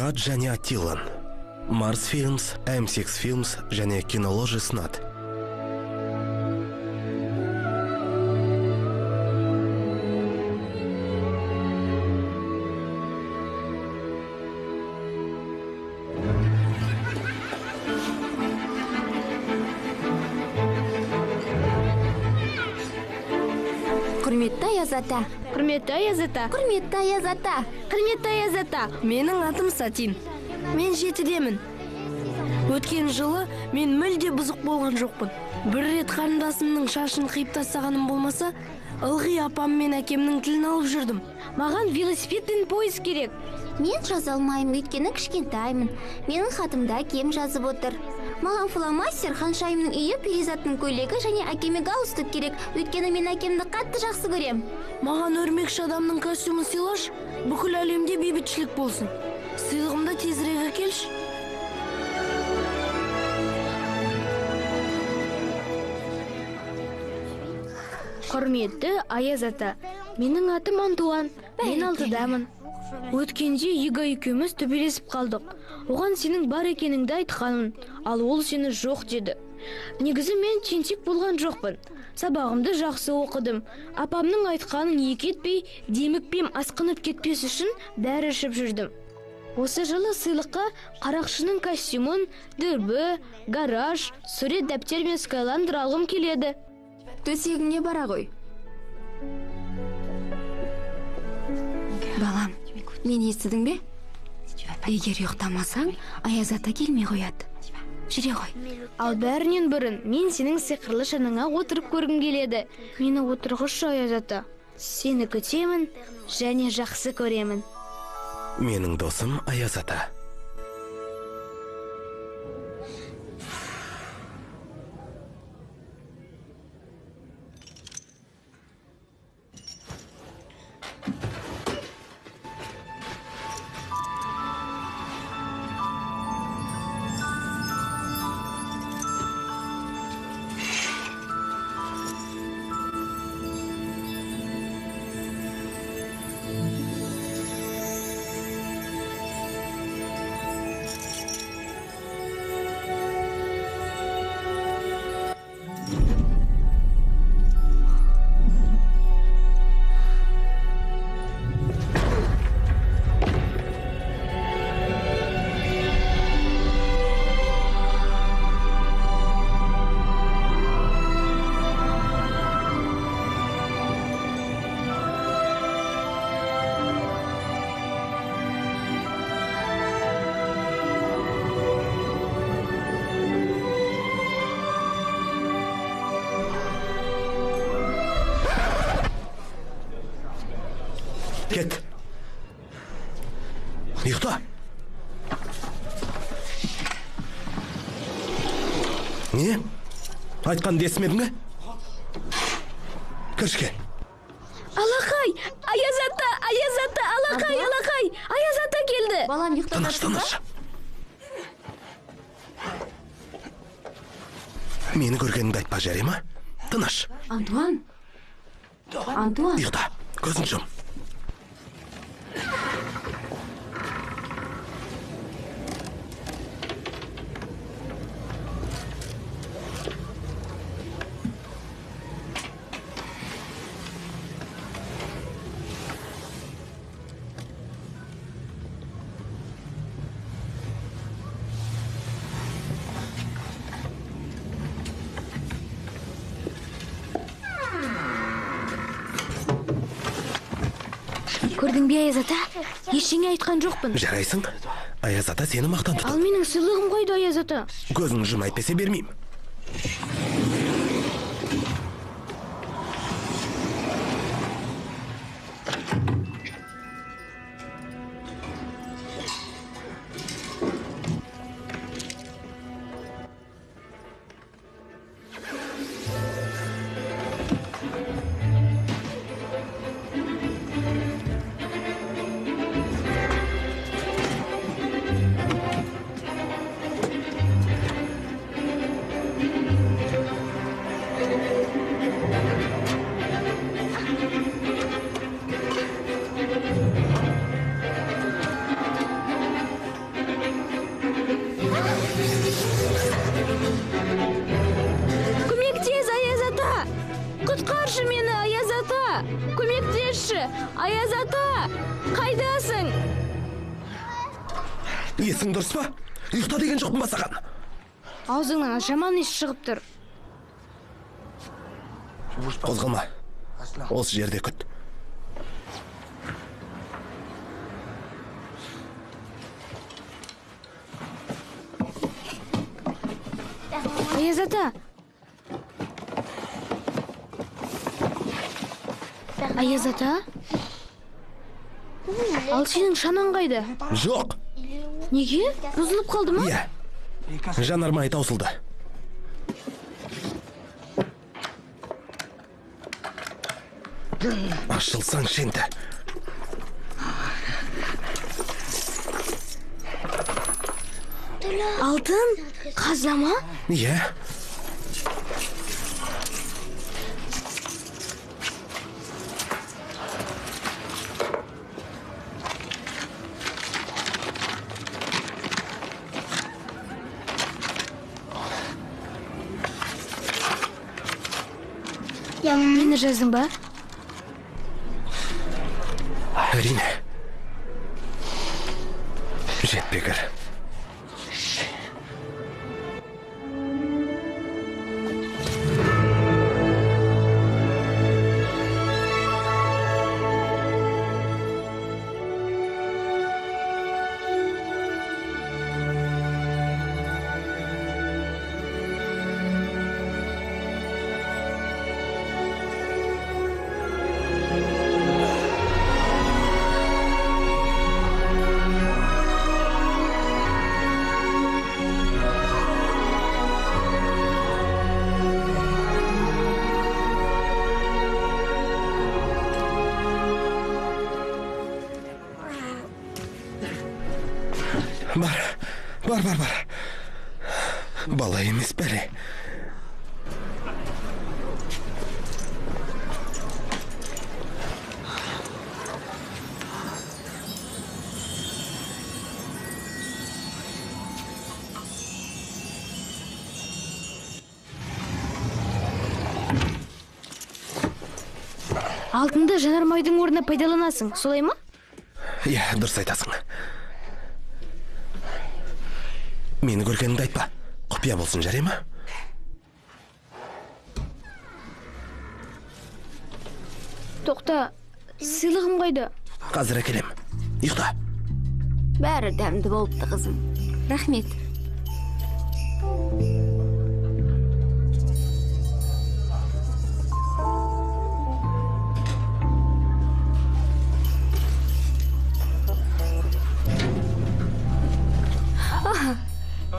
Кат және Аттилан. Марс Films, M6 Films және Киноложи ұсынады. Құрметті Аяз ата. Құрметті Аяз ата. Құрметті Аяз ата. Құрметті Аяз ата. Менің атым Сатин. Мен 7-демін. Өткен жылы мен мүлде бұзық болған жоқпын. Бір рет қарындасымның шашын қиып тастағаным болмаса, ылғи апам мен әкемнің тілін алып жүрдім. Маған велосипед пен пойыз керек. Мен жаза алмаймын, өйткені кішкентаймын. Менің хатымда әкем жазып отыр. Маған фломастер, ханшайымның үйі, перизаттың көйлегі және әкеме галстук керек, өйткені мен әкемді қатты жақсы көрем. Маған өрмекші адамның костюмін сыйлашы, бүкіл әлемде бейбітшілік болсын. Сыйлығымды тезірек әкелші. Құрметті Аяз ата, менің атым Антуан, мен 6-дамын. Өткенде Иго екеуміз төбелесіп қалдық. Оған сенің бар екеніңді айтқанмын, ал ол сені жоқ деді. Негізі мен тентек болған жоқпын. Сабағымды жақсы оқыдым. Апамның айтқанын екі етпей, демікпем асқынып кетпес үшін дәрі ішіп жүрдім. Осы жылы сыйлыққа қарақшының костюмін, дүрбі, гараж, сурет дәптер мен скайландыр алғым келеді. Төсегіңе бара ғой. Балам, мен естідің бе? Егер ұйықтамасаң, Аяз ата келмей қояды. Жүре ғой. Ал бәрінен бұрын мен сенің сиқырлы шанаңа отырып көргім келеді. Мені отырғызшы, Аяз ата. Сені күтемін және жақсы көремін. Менің досым Аяз ата. Кет. Ұйықта. Не? Айтқанды естімедің бе? Кір ішке. Алақай! Аяз ата! Аяз ата! Алақай! Алақай! Аяз ата келді! Балам, ұйықтап Тыныш, тыныш. Мені көргеніңді айтпа, жарай ма? Тыныш. Антуан. Антуан. Ұйықта. Көзін жұм. Көрдің бе, Аяз ата? Ештеңе айтқан жоқпын. Жарайсың. Аяз ата сені мақтан тұтады. Ал менің сыйлығым қайда, Аяз ата? Көзіңді жұм, әйтпесе бермеймін. Аяз ата, қайдасың? Есің дұрыс па? Ұйықта деген жоқпын ба саған? Аузыңнан жаман иіс шығып тұр. Қозғалма. Осы жерде күт. Аяз ата. Аяз ата? Ал сенің шанаң қайда? Жоқ. Неге? Бұзылып қалды ма? Иә. Жанармай таусылды. Ашылсаң енді. Алтын? Қазына ма? Иә. Мені жаздың ба? Әрине. Жетпегір. Бар, бар, бар. Бала емес бәле. Алтынды жанармайдың орнына пайдаланасың, солай ма? Иә, дұрыс айтасың. Мені көргеніңді айтпа. Құпия болсын, жарай ма? Тоқта, сыйлығым қайда? Қазір әкелем. Ұйықта. Бәрі дәмді болыпты, қызым. Рахмет.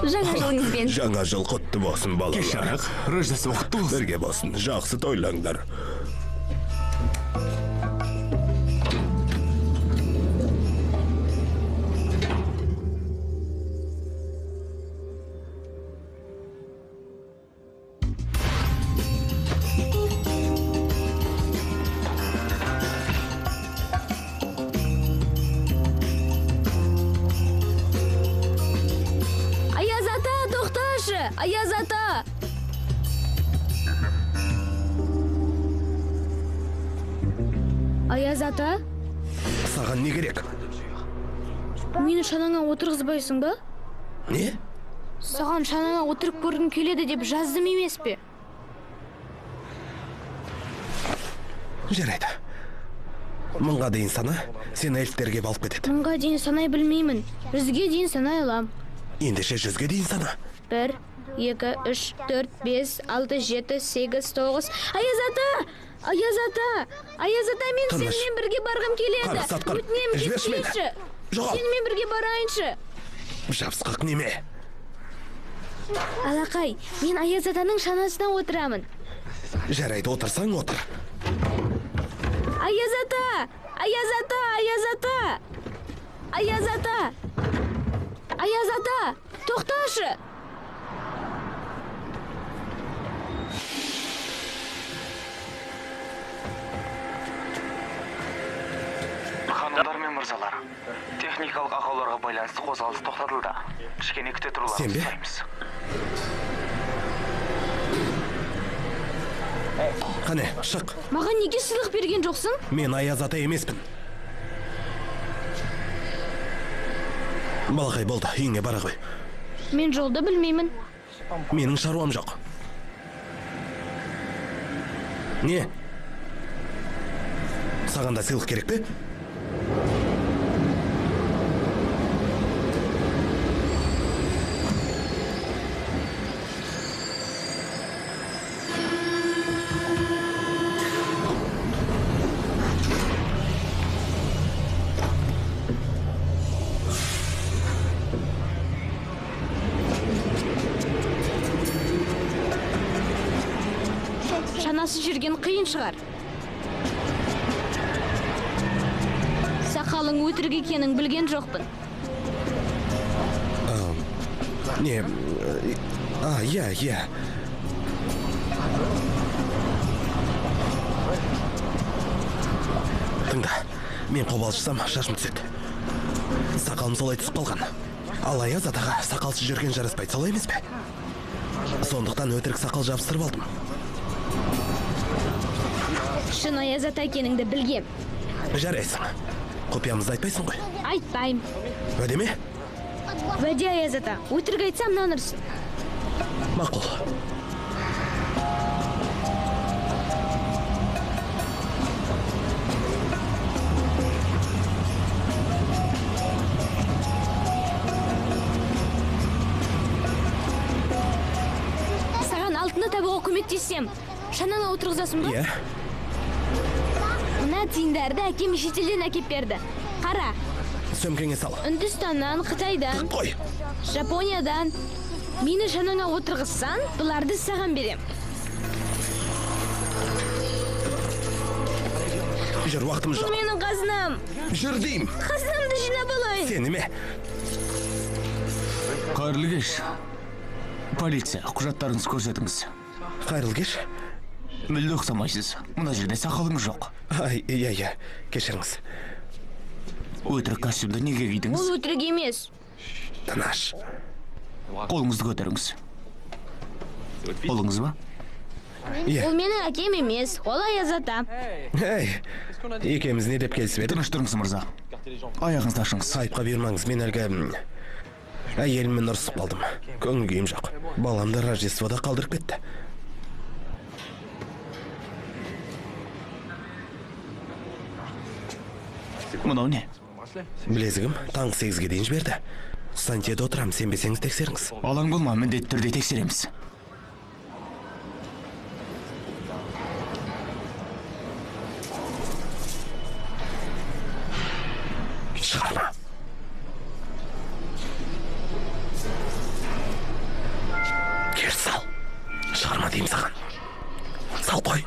Жаңа жылыңызбен. Жаңа жыл құтты болсын, балалар. Кеш жарық, Рождество құтты болсын. Бірге болсын, жақсы тойлаңдар. Аяз ата! Аяз ата? Саған не керек? Мені шанаңа отырғызбайсың ба? Не? Саған шанаңа отырып көргім келеді деп жаздым емес пе? Жарайды. 1000-ға дейін сана, сені эльфтерге алып кетеді. 1000-ға дейін санай білмеймін. 100-ге дейін санай алам. Ендеше 100-ге дейін сана. 1, 2, 3, 4, 5, 6, 7, 8, 9. Аяз ата! Аяз ата! Аяз ата, мен сенімен бірге барғым келеді. Өтінемін, кетпейші. Сенімен бірге барайыншы. Жабысқақ неме? Алақай, мен Аяз атаның шанасына отырамын. Жарайды, отырсаң отыр. Аяз ата! Аяз ата! Аяз ата! Аяз ата! Аяз ата! Тоқташы! Ханымдар мен мырзалар, техникалық ақауларға байланысты қозғалыс тоқтатылды. Кішкене күте тұруларыңызды сұраймыз. Қане, шық. Маған неге сыйлық берген жоқсың? Мен Аяз ата емеспін. Балақай, болды, үйіңе бара ғой. Мен жолды білмеймін. Менің шаруам жоқ. Не? Саған да сыйлық керек пе? Шанасыз жүрген қиын шығар. Сақалың өтірік екенін білген жоқпын. Не, иә. Тыңда, мен қобалжысам шашым түседі. Сақалым солай түсіп қалған. Ал Аяз атаға сақалсыз жүрген жараспайды, солай емес пе? Сондықтан өтірік сақал жабыстырып алдым. Шын Аяз ата екеніңді білгем. Жарайсың. Құпиямызды айтпайсың ғой? Айтпаймын. Уәде ме? Уәде, Аяз ата. Өтірік айтсам, нан ұрсын. Мақұл. Саған алтыны табуға көмектессем, шананы отырғызасың ба? Иә. Мына тиындарды әкем шетелден әкеп берді. Қара. Сөмкеңе сал. Үндістаннан, Қытайдан. Қой. Жапониядан. Мені шанаңа отырғызсаң, бұларды саған берем. Жүр, уақытымыз жоқ. Бұл менің қазынам. Жүр деймін. Қазынамды жинап алайын. Сені ме? Қайырлы кеш. Полиция, құжаттарыңызды көрсетіңіз. Қайырлы кеш. Мүлде ұқсамайсыз. Мына жерде сақалыңыз жоқ. Ай, иә, кешіріңіз. Өтірік костюмді неге кидіңіз? Ол өтірік емес. Тыныш. Қолыңызды көтеріңіз. Қолыңыз ба? Иә. Ол менің әкем емес, ол Аяз ата. Эй, екеуміз не деп келісіп едік? Тыныш тұрыңыз, мырза. Аяғыңызды ашыңыз. Айыпқа бұйырмаңыз, мен әлгі әйеліммен ұрысып қалдым. Көңіл күйім жоқ. Баламды Рождествода қалдырып кетті. Мынау не? Білезігім таңғы 8-ге дейін жіберді. Сантьеде отырам, сенбесеңіз тексеріңіз. Алаң болма, міндетті түрде тексереміз. Шығарма. Кер сал. Шығарма деймін саған. Сал қой.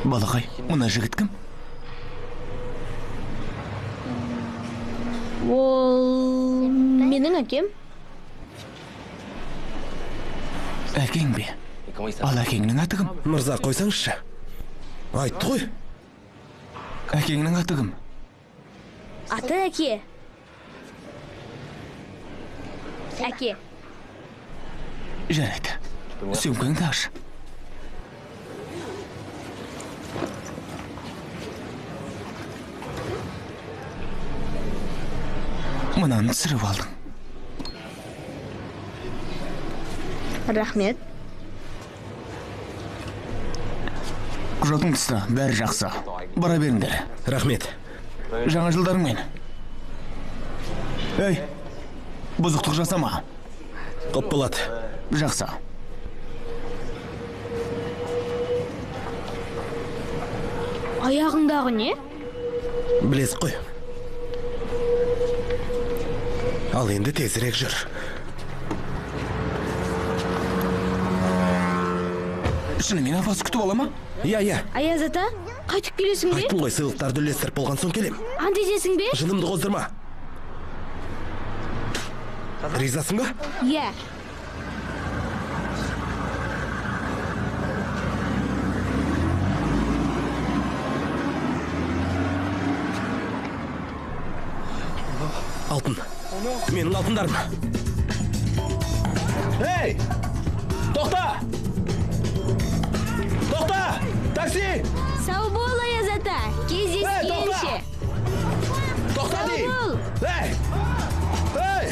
Балақай, мына жігіт кім? Ол менің әкем. Әкең бе? Ал әкеңнің аты кім? Мырза, қойсаңызшы. Айтты ғой. Әкеңнің аты кім? Аты әке. Әке. Жарайды. Сөмкеңді аш. Мынаны түсіріп алдың. Рахмет. Құжатың түсті, бәрі жақсы. Бара беріңдер. Рахмет. Жаңа жылдарыңмен. Ей, бұзықтық жасама. Құп болады. Жақсы. Аяғыңдағы не? Білезік қой. Ал енді тезірек жүр. Шынымен апасы күтіп ала ма? Иә, иә. Аяз ата, қайтып келесің бе? Айттым ғой, сыйлықтарды үлестіріп болған соң келем. Ант етесің бе? Жынымды қоздырма. Ризасың ба? Иә. Алтын. Менің алтындарым. Эй! Тоқта! Тоқта! Такси! Сау бол, Аяз ата! Кездескенше! Тоқта деймін! Сау бол! Эй! Эй!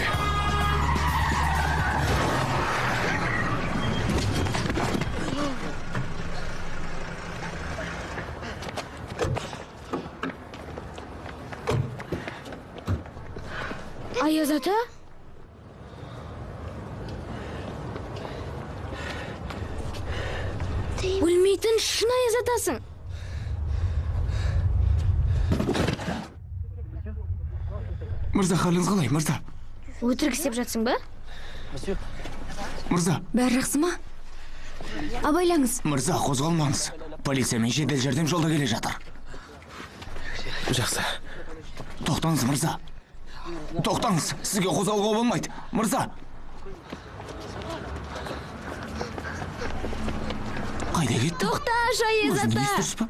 Аяз ата? Өлмейтін шын Аяз атасың. Мырза, халіңіз қалай, мырза? Өтірік істеп жатсың ба? Мырза. Бәрі жақсы ма? Абайлаңыз. Мырза, қозғалмаңыз. Полиция мен жедел жәрдем жолда келе жатыр. Жақсы. Тоқтаңыз, мырза. Тоқтаңыз, сізге қозғалуға болмайды. Мырза. Қайда кетті? Тоқташы, Аяз Өзінің ата! есі дұрыс па?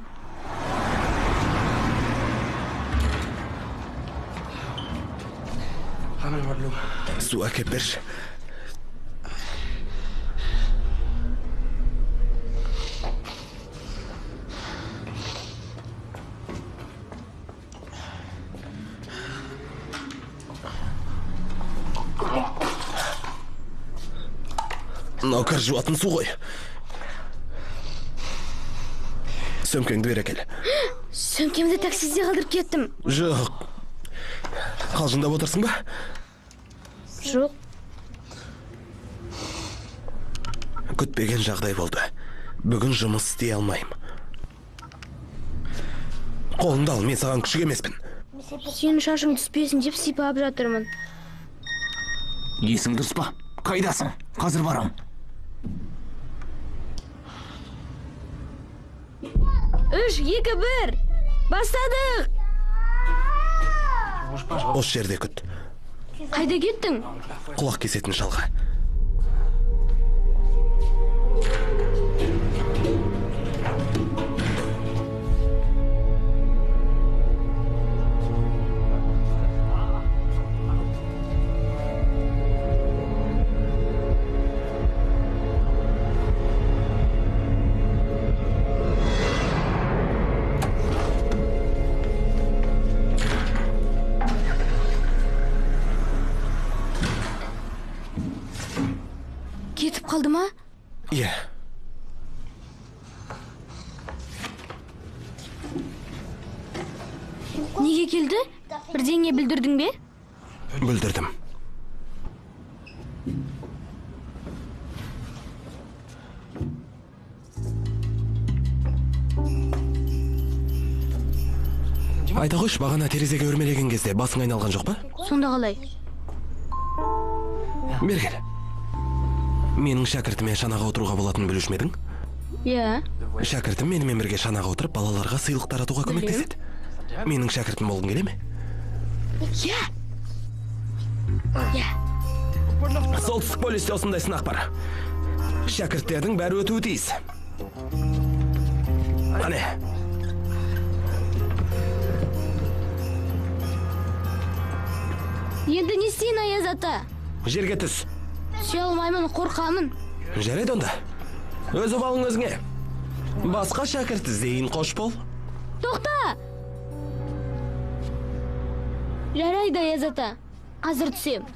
Су әкеп берші. Мынау кір жуатын су ғой. Сөмкеңді бері әкел. Сөмкемді таксиде қалдырып кеттім. Жоқ. Қалжыңдап отырсың ба? Жоқ. Күтпеген жағдай болды. Бүгін жұмыс істей алмаймын. Қолыңды ал, мен саған күшік емеспін. Сенің шашың түспесін деп сипап жатырмын. Есің дұрыс па? Қайдасың? Қазір барам. 3, 2, 1. Бастадық! Осы жерде күт. Қайда кеттің? Құлақ кесетін шалға. Кетіп қалды ма? Иә. Неге келді? Бірдеңе бүлдірдің бе? Бүлдірдім. Айта қойшы, бағана терезеге өрмелеген кезде басың айналған жоқ па? Сонда қалай? Бері кел. Менің шәкіртіме шанаға отыруға болатынын білуші ме едің? Иә. Шәкіртім менімен бірге шанаға отырып, балаларға сыйлық таратуға көмектеседі. Менің шәкіртім болғың келе ме? Иә. Иә. Солтүстік полюсте осындай сынақ бар. Шәкірттердің бәрі өтуі тиіс. Қане. Енді не істейін, Аяз ата? Жерге түс. Түсе алмаймын, қорқамын. Жарайды онда. Өз обалың өзіңе. Басқа шәкірт іздейін, қош бол. Тоқта! Жарайды, Аяз ата. Қазір түсем.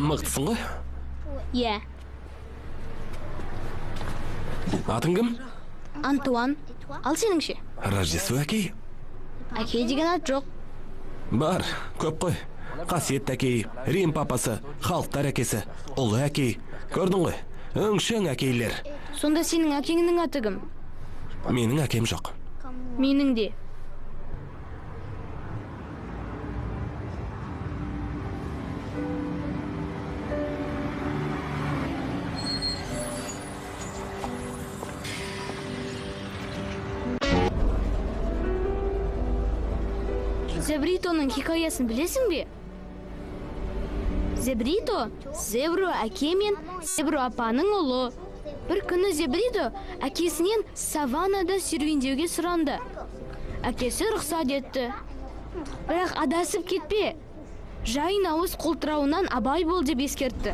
Мықтысың ғой? Иә. Атың кім? Антуан. Ал сенің ше? Рождество әкей. Әкей деген ат жоқ. Бар, көп қой. Қасиетті әкей, Рим папасы, халықтар әкесі, ұлы әкей. Көрдің ғой, өңшең әкейлер. Сонда сенің әкеңнің аты кім? Менің әкем жоқ. Менің де. Зебритоның хикаясын білесің бе? Зебрито Зебро әке мен Зебро апаның ұлы. Бір күні Зебрито әкесінен саваннада серуендеуге сұранды. Әкесі рұқсат етті. Бірақ адасып кетпе. Жайын ауыз қолтырауынан абай бол деп ескертті.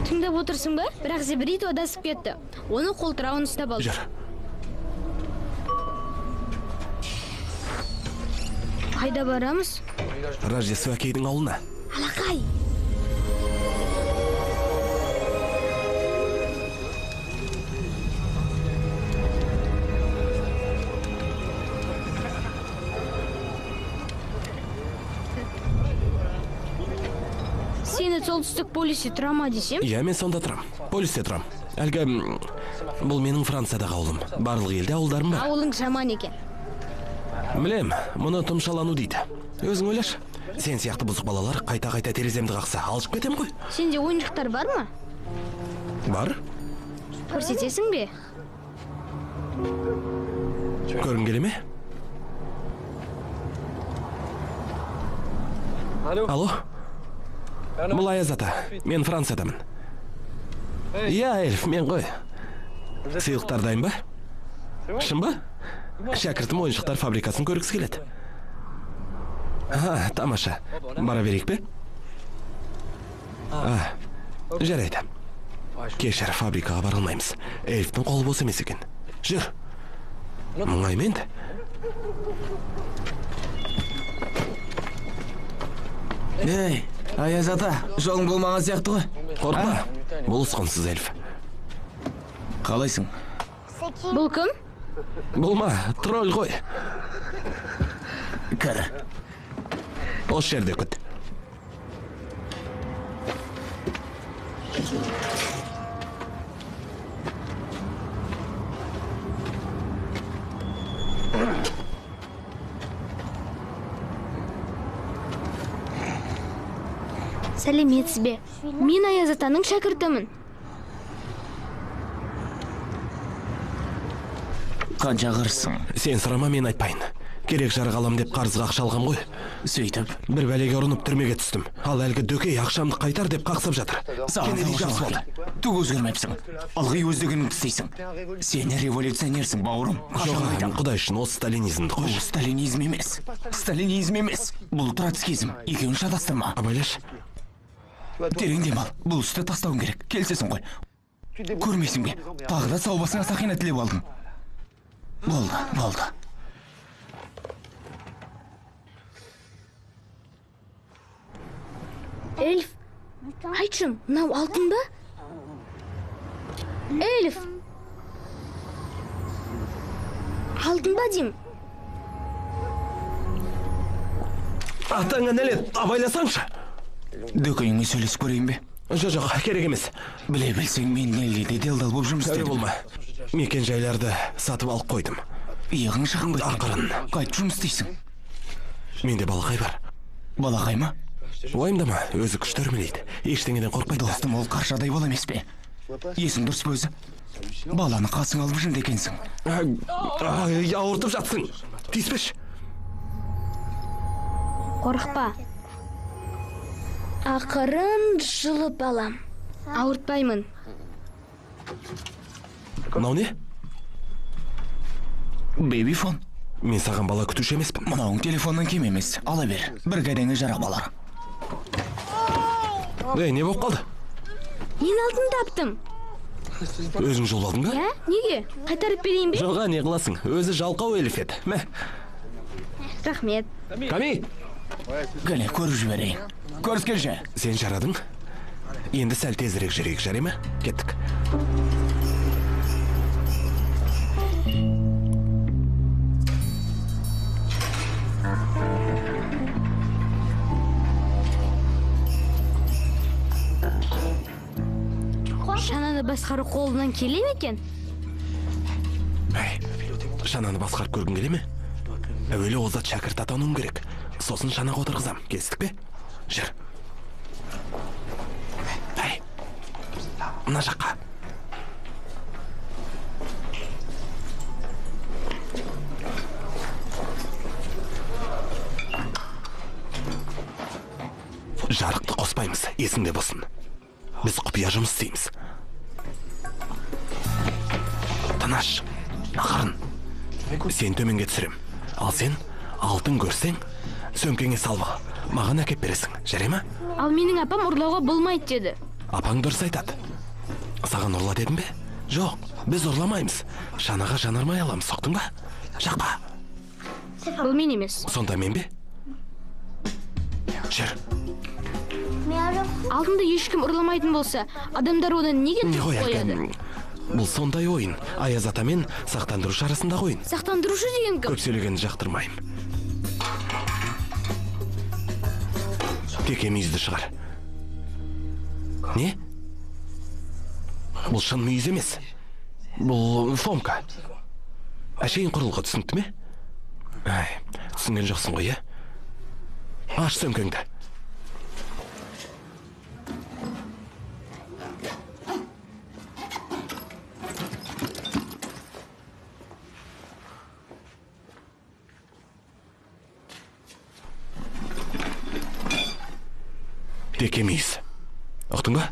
Тыңдап отырсың ба? Бірақ Зебрито адасып кетті. Оны қолтырауын ұстап алды. Жүр. Қайда барамыз? Рождество әкейдің ауылына. Алақай! Сені солтүстік полюсте тұра ма десем? Иә, мен сонда тұрам. Полюсте тұрам. Әлгі, бұл менің Франциядағы ауылым. Барлық елде ауылдарым бар. Ауылың жаман екен. Білем, мұны тұмшалану дейді. Өзің ойлашы. Сен сияқты бұзық балалар қайта-қайта тереземді қақса, алжып кетем ғой. Сенде ойыншықтар бар ма? Бар. Көрсетесің бе? Көргің келе ме? Алло? Бұл Аяз ата. Мен Франциядамын. Иә, эльф, мен ғой. Сыйлықтар дайын ба? Шын ба? Шәкіртім ойыншықтар фабрикасын көргісі келеді. А, тамаша. Бара берейік пе? А, жарайды. Кешір, фабрикаға бара алмаймыз. Эльфтің қолы бос емес екен. Жүр. Мұңайма енді. Ей, Аяз ата, жолың болмаған сияқты ғой. Қорықпа, бұл ұсқынсыз эльф. Қалайсың? Бұл кім? Бұл ма, тролль ғой. Кір. Осы жерде күт. Сәлеметсіз бе? Мен Аяз атаның шәкіртімін. Қанша қарызсың? Сен сұрама, мен айтпайын. Керек жарық алам деп қарызға ақша алғам ғой. Сөйтіп? Бір бәлеге ұрынып түрмеге түстім. Ал әлгі дөкей ақшамды қайтар деп қақсап жатыр. Саған жабысып алды. Түк өзгермепсің. Ылғи өз дегеніңді істейсің. Сен революционерсің, бауырым. Жоқ, Құдай үшін осы сталинизмді қойшы. Бұл сталинизм емес. Сталинизм емес. Бұл троцкизм. Екеуін шатастырма. Абайлашы. Терең дем ал. Бұл істі тастауың керек. Келісесің ғой. Көрмейсің бе? Тағы да сау басыңа сақина тілеп алдың. Болды, болды. Эльф, айтшы, мынау алтын ба? Эльф! Алтын ба деймін? Атаңа нәлет, абайласаңшы. Дөкейіңмен сөйлесіп көрейін бе? Жоқ, жоқ, керек емес. Біле білсең, мен Неллиде делдал болып жұмыс істедім. Әуре болма. Мекен жайларды сатып алып қойдым. Иығың шағын бе? Ақырын. Қайтып жұмыс істейсің? Менде балақай бар. Балақай ма? Уайымдама, өзі күшті өрмелейді. Ештеңеден қорықпайды. Достым, ол қаршадай бала емес пе? Есің дұрыс па өзі? Баланы қасыңа алып жынды екенсің. Ауыртып жатсың. Тиіспеші. Қорықпа. Ақырын жұлып алам. Ауыртпаймын. Мынау не? Бэбифон. Мен саған бала күтуші емеспін. Мынауың телефоннан кем емес. Ала бер. Бір кәдеңе жарап алар. Ей, не болып қалды? Мен алтын таптым. Өзің жұлып алдың ба? Иә, неге? Қайтарып берейін бе? Жоға, не қыласың? Өзі жалқау эльф еді. Мә. Рахмет. Ками! Кәне, көріп жіберейін. Көріскенше. Сен жарадың. Енді сәл тезірек жүрейік, жарай ма? Кеттік. Шананы басқару қолынан келе ме екен? Әй, шананы басқарып көргің келе ме? Әуелі озат шәкірт атануым керек. Сосын шанаға отырғызам. Келістік пе? Жүр. Әй, мына жаққа. Жарықты қоспаймыз, есіңде болсын. Біз құпия жұмыс істейміз. Тыныш, ақырын. Сен төменге түсірем. Ал сен алтын көрсең, сөмкеңе салып ал. Маған әкеп бересің, жарай ма? Ал менің апам ұрлауға болмайды деді. Апаң дұрыс айтады. Саған ұрла дедім бе? Жоқ, біз ұрламаймыз. Шанаға жанармай аламыз, ұқтың ба? Жақпа. Бұл мен емес. Сонда мен бе? Жүр. Алтынды ешкім ұрламайтын болса, адамдар оны неге Не тығып ғой қояды? әлгі? Бұл сондай ойын. Аяз ата мен сақтандырушы арасындағы ойын. Сақтандырушы деген кім? Көп сөйлегенді жақтырмаймын. Теке мүйізді шығар. Не? Бұл шын мүйіз емес. Бұл фомка. Әшейін құрылғы, түсінікті ме? Ай, түсінген жоқсың ғой, иә? Аш сөмкеңді. Теке мүйіз. Ұқтың ба?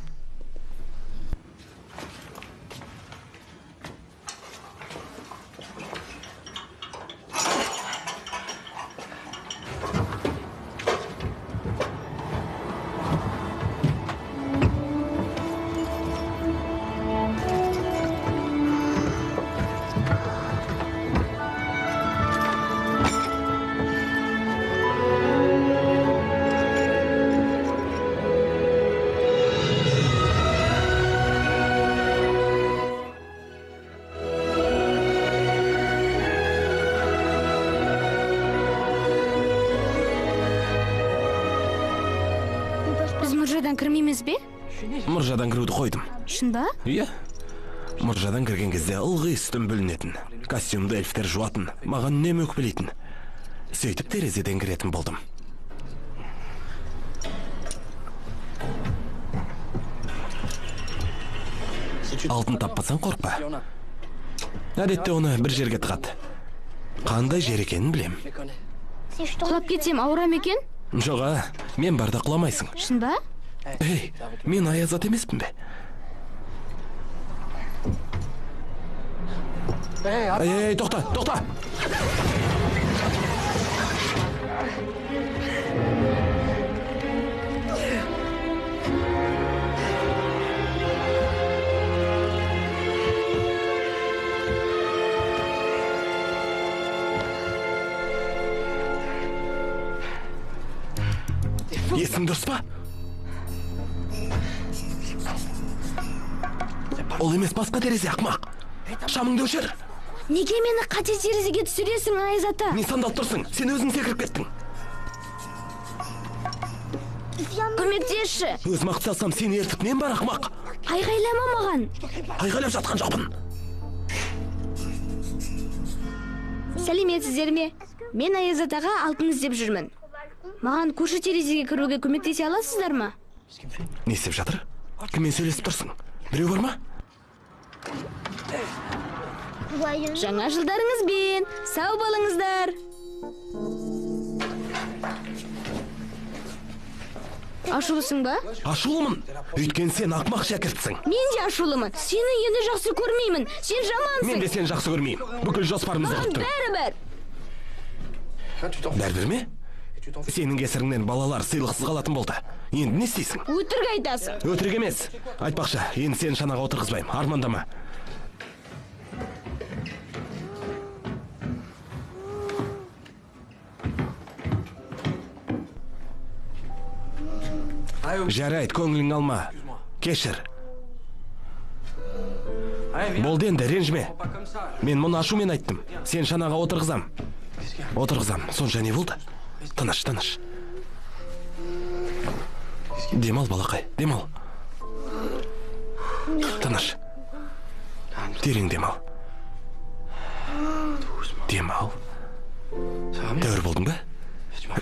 Біз мұржадан кірмейміз бе? Мұржадан кіруді қойдым. Шын ба? Иә. Мұржадан кірген кезде ылғи үстім бүлінетін. Костюмді эльфтер жуатын, маған үнемі өкпелейтін. Сөйтіп терезеден кіретін болдым. Алтын таппасаң қорықпа. Әдетте оны бір жерге тығады. Қандай жер екенін білем. Құлап кетсем ауырам екен? Жоқ, а, мен барда құламайсың. Шын ба? Ей, мен Аяз ата емеспін бе? Ей, тоқта, тоқта! Есің дұрыс па? Ол емес, басқа терезе, ақмақ. Шамыңды өшір. Неге мені қате терезеге түсіресің, Аяз ата? Не сандалып тұрсың? Сен өзің секіріп кеттің. Көмектесші. Өзім ақ салсам, сені ертіп нем бар, ақмақ? Айғайлама маған. Айғайлап жатқан жоқпын. Сәлеметсіздер ме? Мен Аяз атаға алтын іздеп жүрмін. Маған көрші терезеге кіруге көмектесе аласыздар ма? Не істеп жатыр? Кіммен сөйлесіп тұрсың? Біреу бар ма? Жаңа жылдарыңызбен! Сау болыңыздар! Ашулысың ба? Ашулымын. Өйткені сен ақмақ шәкіртсің. Мен де ашулымын. Сені енді жақсы көрмеймін. Сен жамансың. Мен де сені жақсы көрмеймін. Бүкіл жоспарымызды Маған құрттың. бәрібір. Бәрібір ме? Сенің кесіріңнен балалар сыйлықсыз қалатын болды. Енді не істейсің? Өтірік айтасың. Өтірік емес. Айтпақшы, енді сені шанаға отырғызбаймын. Армандама. Жарайды, көңілің алма. Кешір. Болды енді, ренжіме. Мен мұны ашумен айттым. Сен шанаға отырғызам. Отырғызам. Сонша не болды? Тыныш, тыныш. Демал, балақай, демал. Тыныш. Терең демал. Демал. Тәуір болдың ба?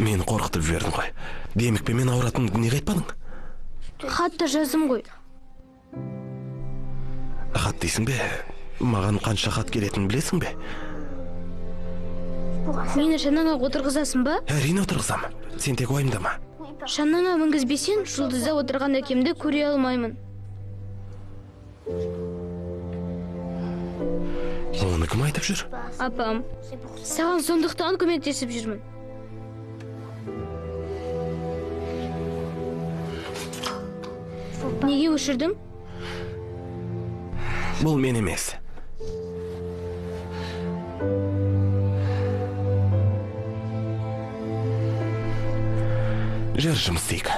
Мені қорқытып жібердің ғой. Демікпемен ауыратыныңды неге айтпадың? Хат та жаздым ғой. Хат дейсің бе? Маған қанша хат келетінін білесің бе? Мені шанаңа отырғызасың ба? Әрине отырғызам. Сен тек уайымдама. Шанаңа мінгізбесең, жұлдызда отырған әкемді көре алмаймын. Оны кім айтып жүр? Апам. Саған сондықтан көмектесіп жүрмін. Неге өшірдің? Бұл мен емес. Жүр, жұмыс істейік.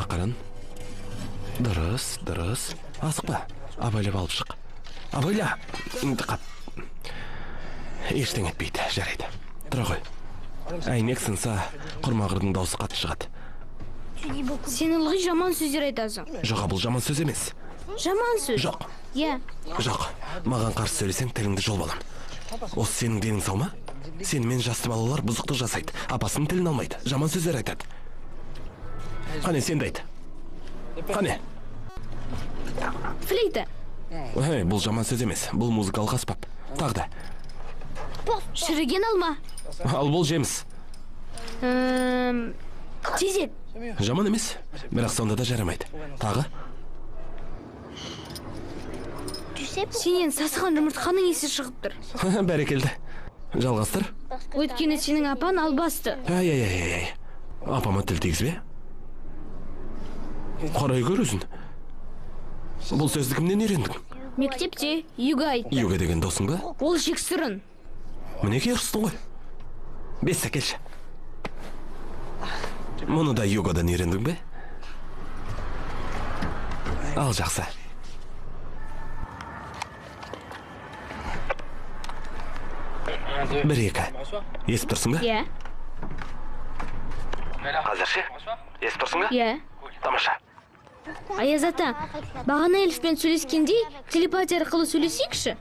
Ақырын. Дұрыс, дұрыс. Асықпа. Абайлап алып шық. Абайла. Қап. Ештеңе етпейді. Жарайды. Тұра ғой. Әйнек сынса, құрмағырдың даусы қатты шығады. Сен ылғи жаман сөздер айтасың. Жоқ, бұл жаман сөз емес. Жаман сөз? Жоқ. Иә. Жоқ. Маған қарсы сөйлесең, тіліңді жұлып алам. Осы сенің денің сау ма? Сенімен жасты балалар бұзықтық жасайды. Апасының тілін алмайды. Жаман сөздер айтады. Қане, сен де айт. Қане. Флейта. Эй, бұл жаман сөз емес. Бұл музыкалық аспап. Тағы да. Шіріген алма. Ал бұл жеміс. Тезек. Жаман емес, бірақ сонда да жарамайды. Тағы? Сенен сасыған жұмыртқаның иісі шығып тұр. Бәрекелді. Жалғастыр. Өйткені сенің апан албасты. Ай-ай-ай-ай. Апама тіл тигізбе. Қарай көр өзін. Бұл сөзді кімнен үйрендің? Мектепте Юга айтты. Юга деген досың ба? Ол жексұрын. Мінекей ұрыстың ғой. Бес әкелші. Мұны да йогадан үйрендің бе? Ал жақсы. Бір, екі. Естіп тұрсың ба? Иә. Қазір ше? Естіп тұрсың ба? Иә. Тамаша. Аяз ата, бағана эльфпен сөйлескендей телепатия арқылы сөйлесейікші.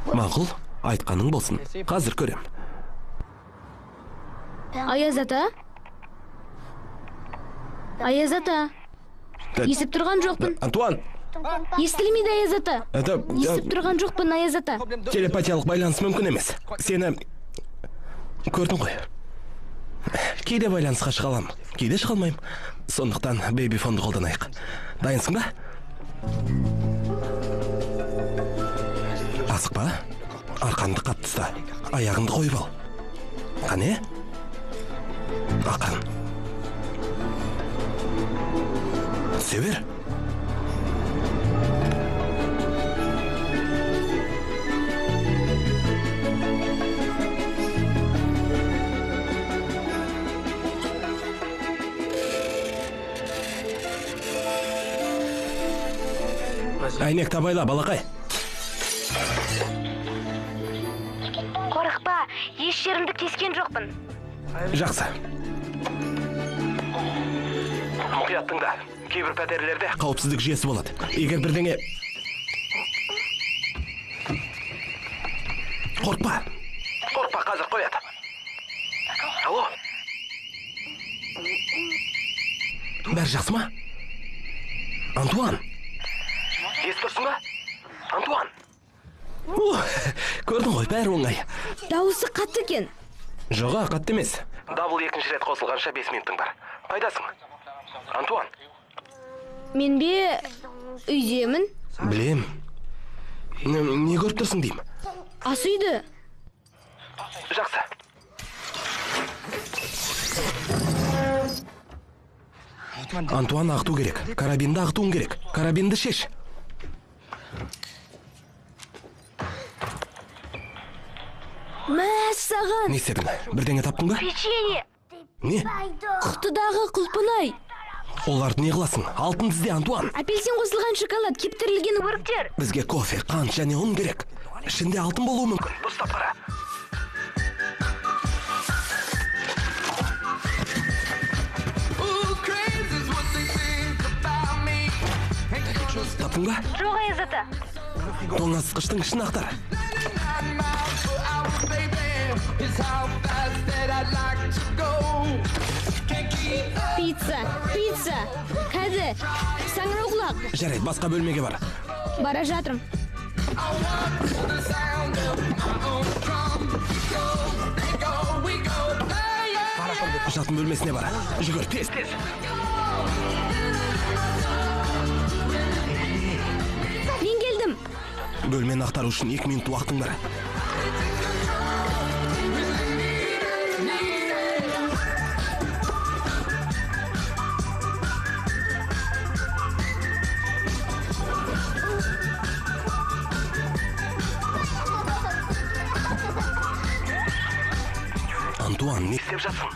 Мақұл, айтқаның болсын. Қазір көрем. Аяз ата? Аяз ата. Естіп тұрған жоқпын. Антуан! Естілмейді, Аяз ата. Естіп тұрған жоқпын, Аяз ата. Телепатиялық байланыс мүмкін емес. Сені көрдің ғой. Кейде байланысқа шыға аламын, кейде шыға алмаймын. Сондықтан бэби-фонды қолданайық. Дайынсың ба? Асықпа. Арқаңды қатты ұста. Аяғыңды қойып ал. Қане? Ақырын. Түсе бер. Әйнек табайла, балақай. Қорықпа, еш жерімді кескен жоқпын. Жақсы. Мұқият тыңда. Кейбір пәтерлерде қауіпсіздік жүйесі болады. Егер бірдеңе... Қорықпа. Қорықпа, қазір қояды. Алло. Бәрі жақсы ма? Антуан. Естіп тұрсың ба? Антуан. Көрдің ғой, бәрі оңай. Дауысы қатты екен. Жоға, қатты емес. Дабыл екінші рет қосылғанша 5 минутың бар. Қайдасың? Антуан. Мен бе үйдемін. Білем. Не көріп тұрсың деймін? Ас үйді. Жақсы. Антуан, ағыту керек. Карабинді ағытуың керек. Карабинді шеш. Мәссаған! Не істедің? Бірдеңе таптың ба? Печенье! Не? Құтыдағы құлпынай! Оларды не қыласың? Алтын бізде, Антуан! Апельсин қосылған шоколад, кептірілген өріктер! Бізге кофе, қант және ұн керек. Ішінде алтын болуы мүмкін. Дұрыстап қара. Таптың ба? Жоқ, Аяз ата. Тоңазытқыштың ішін ақтар. Пицца, пицца, кәді, саңырауқұлақ. Жарайды, басқа бөлмеге бар. Бара жатырмын. Жатын бөлмесіне бар. Жүгір, тез, тез. Мен келдім. Бөлмені ақтару үшін 2 минут уақытың бар. Антуан, не істеп жатсың?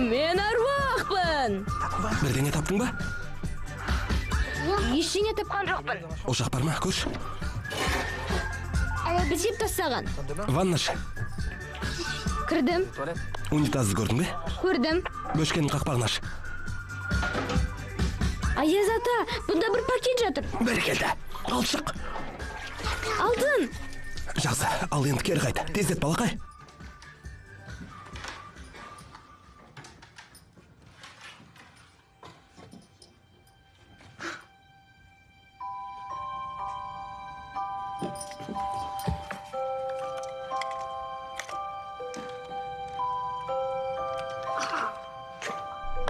Мен аруақпын. Бірдеңе таптың ба? Ештеңе тапқан жоқпын. Ошақ бар ма? Көрші. Бітеп тастаған. Ванна ше? Кірдім. Унитазды көрдің бе? Көрдім. Бөшкенің қақпағын аш. Аяз ата, бұнда бір пакет жатыр. Бәрекелді. Ал шық. Алтын. Жақсы, ал енді кері қайт. Тездет, балақай.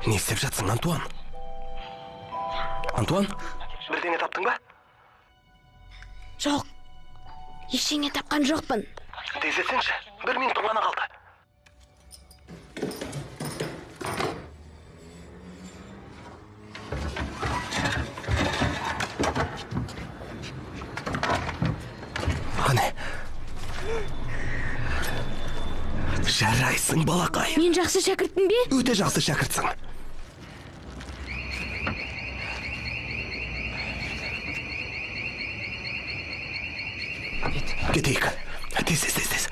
Не істеп жатсың, Антуан? Антуан? Бірдеңе таптың ба? Жоқ. Ештеңе тапқан жоқпын. Тездетсеңші, 1 минут ғана қалды. Қане? Жарайсың, балақай. Мен жақсы шәкіртпін бе? Өте жақсы шәкіртсің. Кетейік. Тез, тез, тез, тез.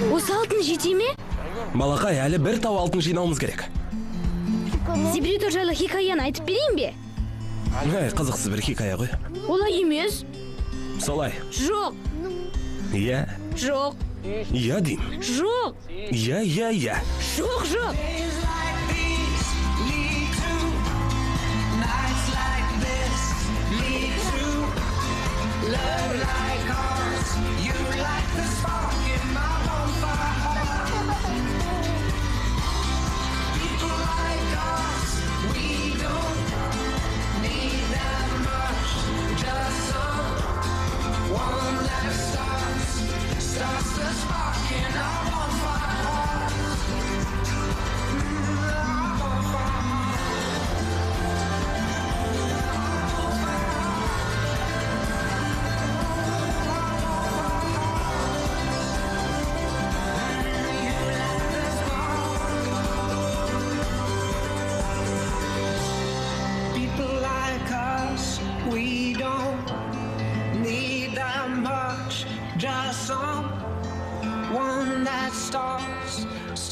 Осы алтын жете ме? Балақай, әлі бір тау алтын жинауымыз керек. Зебрито жайлы хикаяны айтып берейін бе? Әй, қызықсыз бір хикая ғой. Олай емес. Солай. Жоқ. Иә. Жоқ. Иә деймін. Жоқ. Иә, иә, иә. Жоқ, жоқ.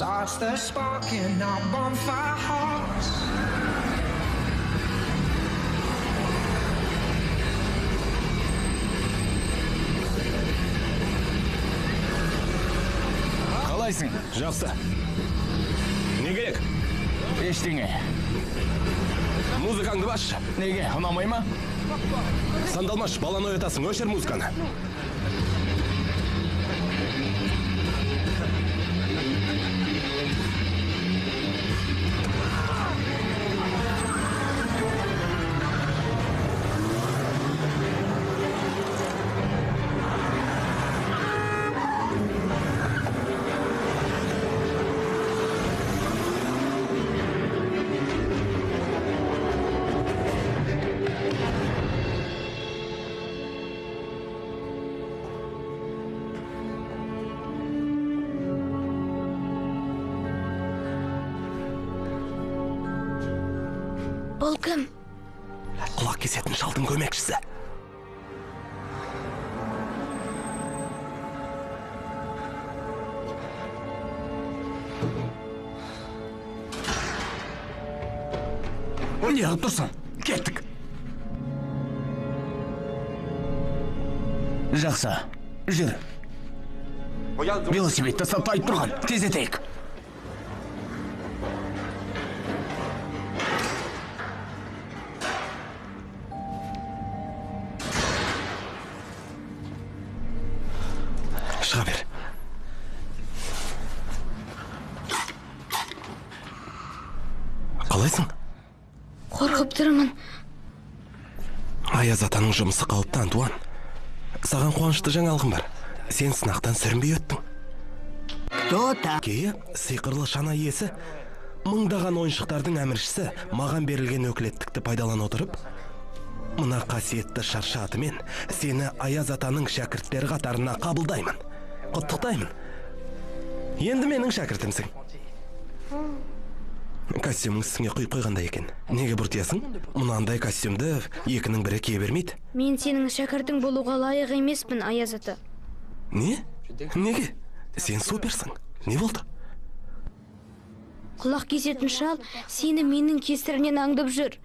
Starts the spark in our bonfire hearts. Қалайсың? Жақсы. Не керек? Ештеңе. Музыкаңды басшы. Неге, ұнамай ма? Сандалмаш, баланы оятасың, өшір музыканы. Бұл кім? Құлақ кесетін шалдың көмекшісі. Не қылып тұрсың? Кеттік. Жақсы, жүр. Велосипед тастап тайып тұрған. Тездетейік. Қалайсың? Қорқып тұрмын. Аяз атаның жұмысы қауіпті, Антуан. Саған қуанышты жаңалығым бар. Сен сынақтан сүрінбей өттің. Кто там? Кейі сиқырлы шана иесі, мыңдаған ойыншықтардың әміршісі маған берілген өкілеттікті пайдалана отырып, мына қасиетті шаршы атымен сені Аяз атаның шәкірттері қатарына қабылдаймын. Құттықтаймын. Енді менің шәкіртімсің. Костюмің үстіңе құйып қойғандай екен. Неге бұртиясың? Мынандай костюмді екінің бірі кие бермейді. Мен сенің шәкіртің болуға лайық емеспін, Аяз ата. Не? Неге? Сен суперсің. Не болды? Құлақ кесетін шал сені менің кесірімнен аңдып жүр.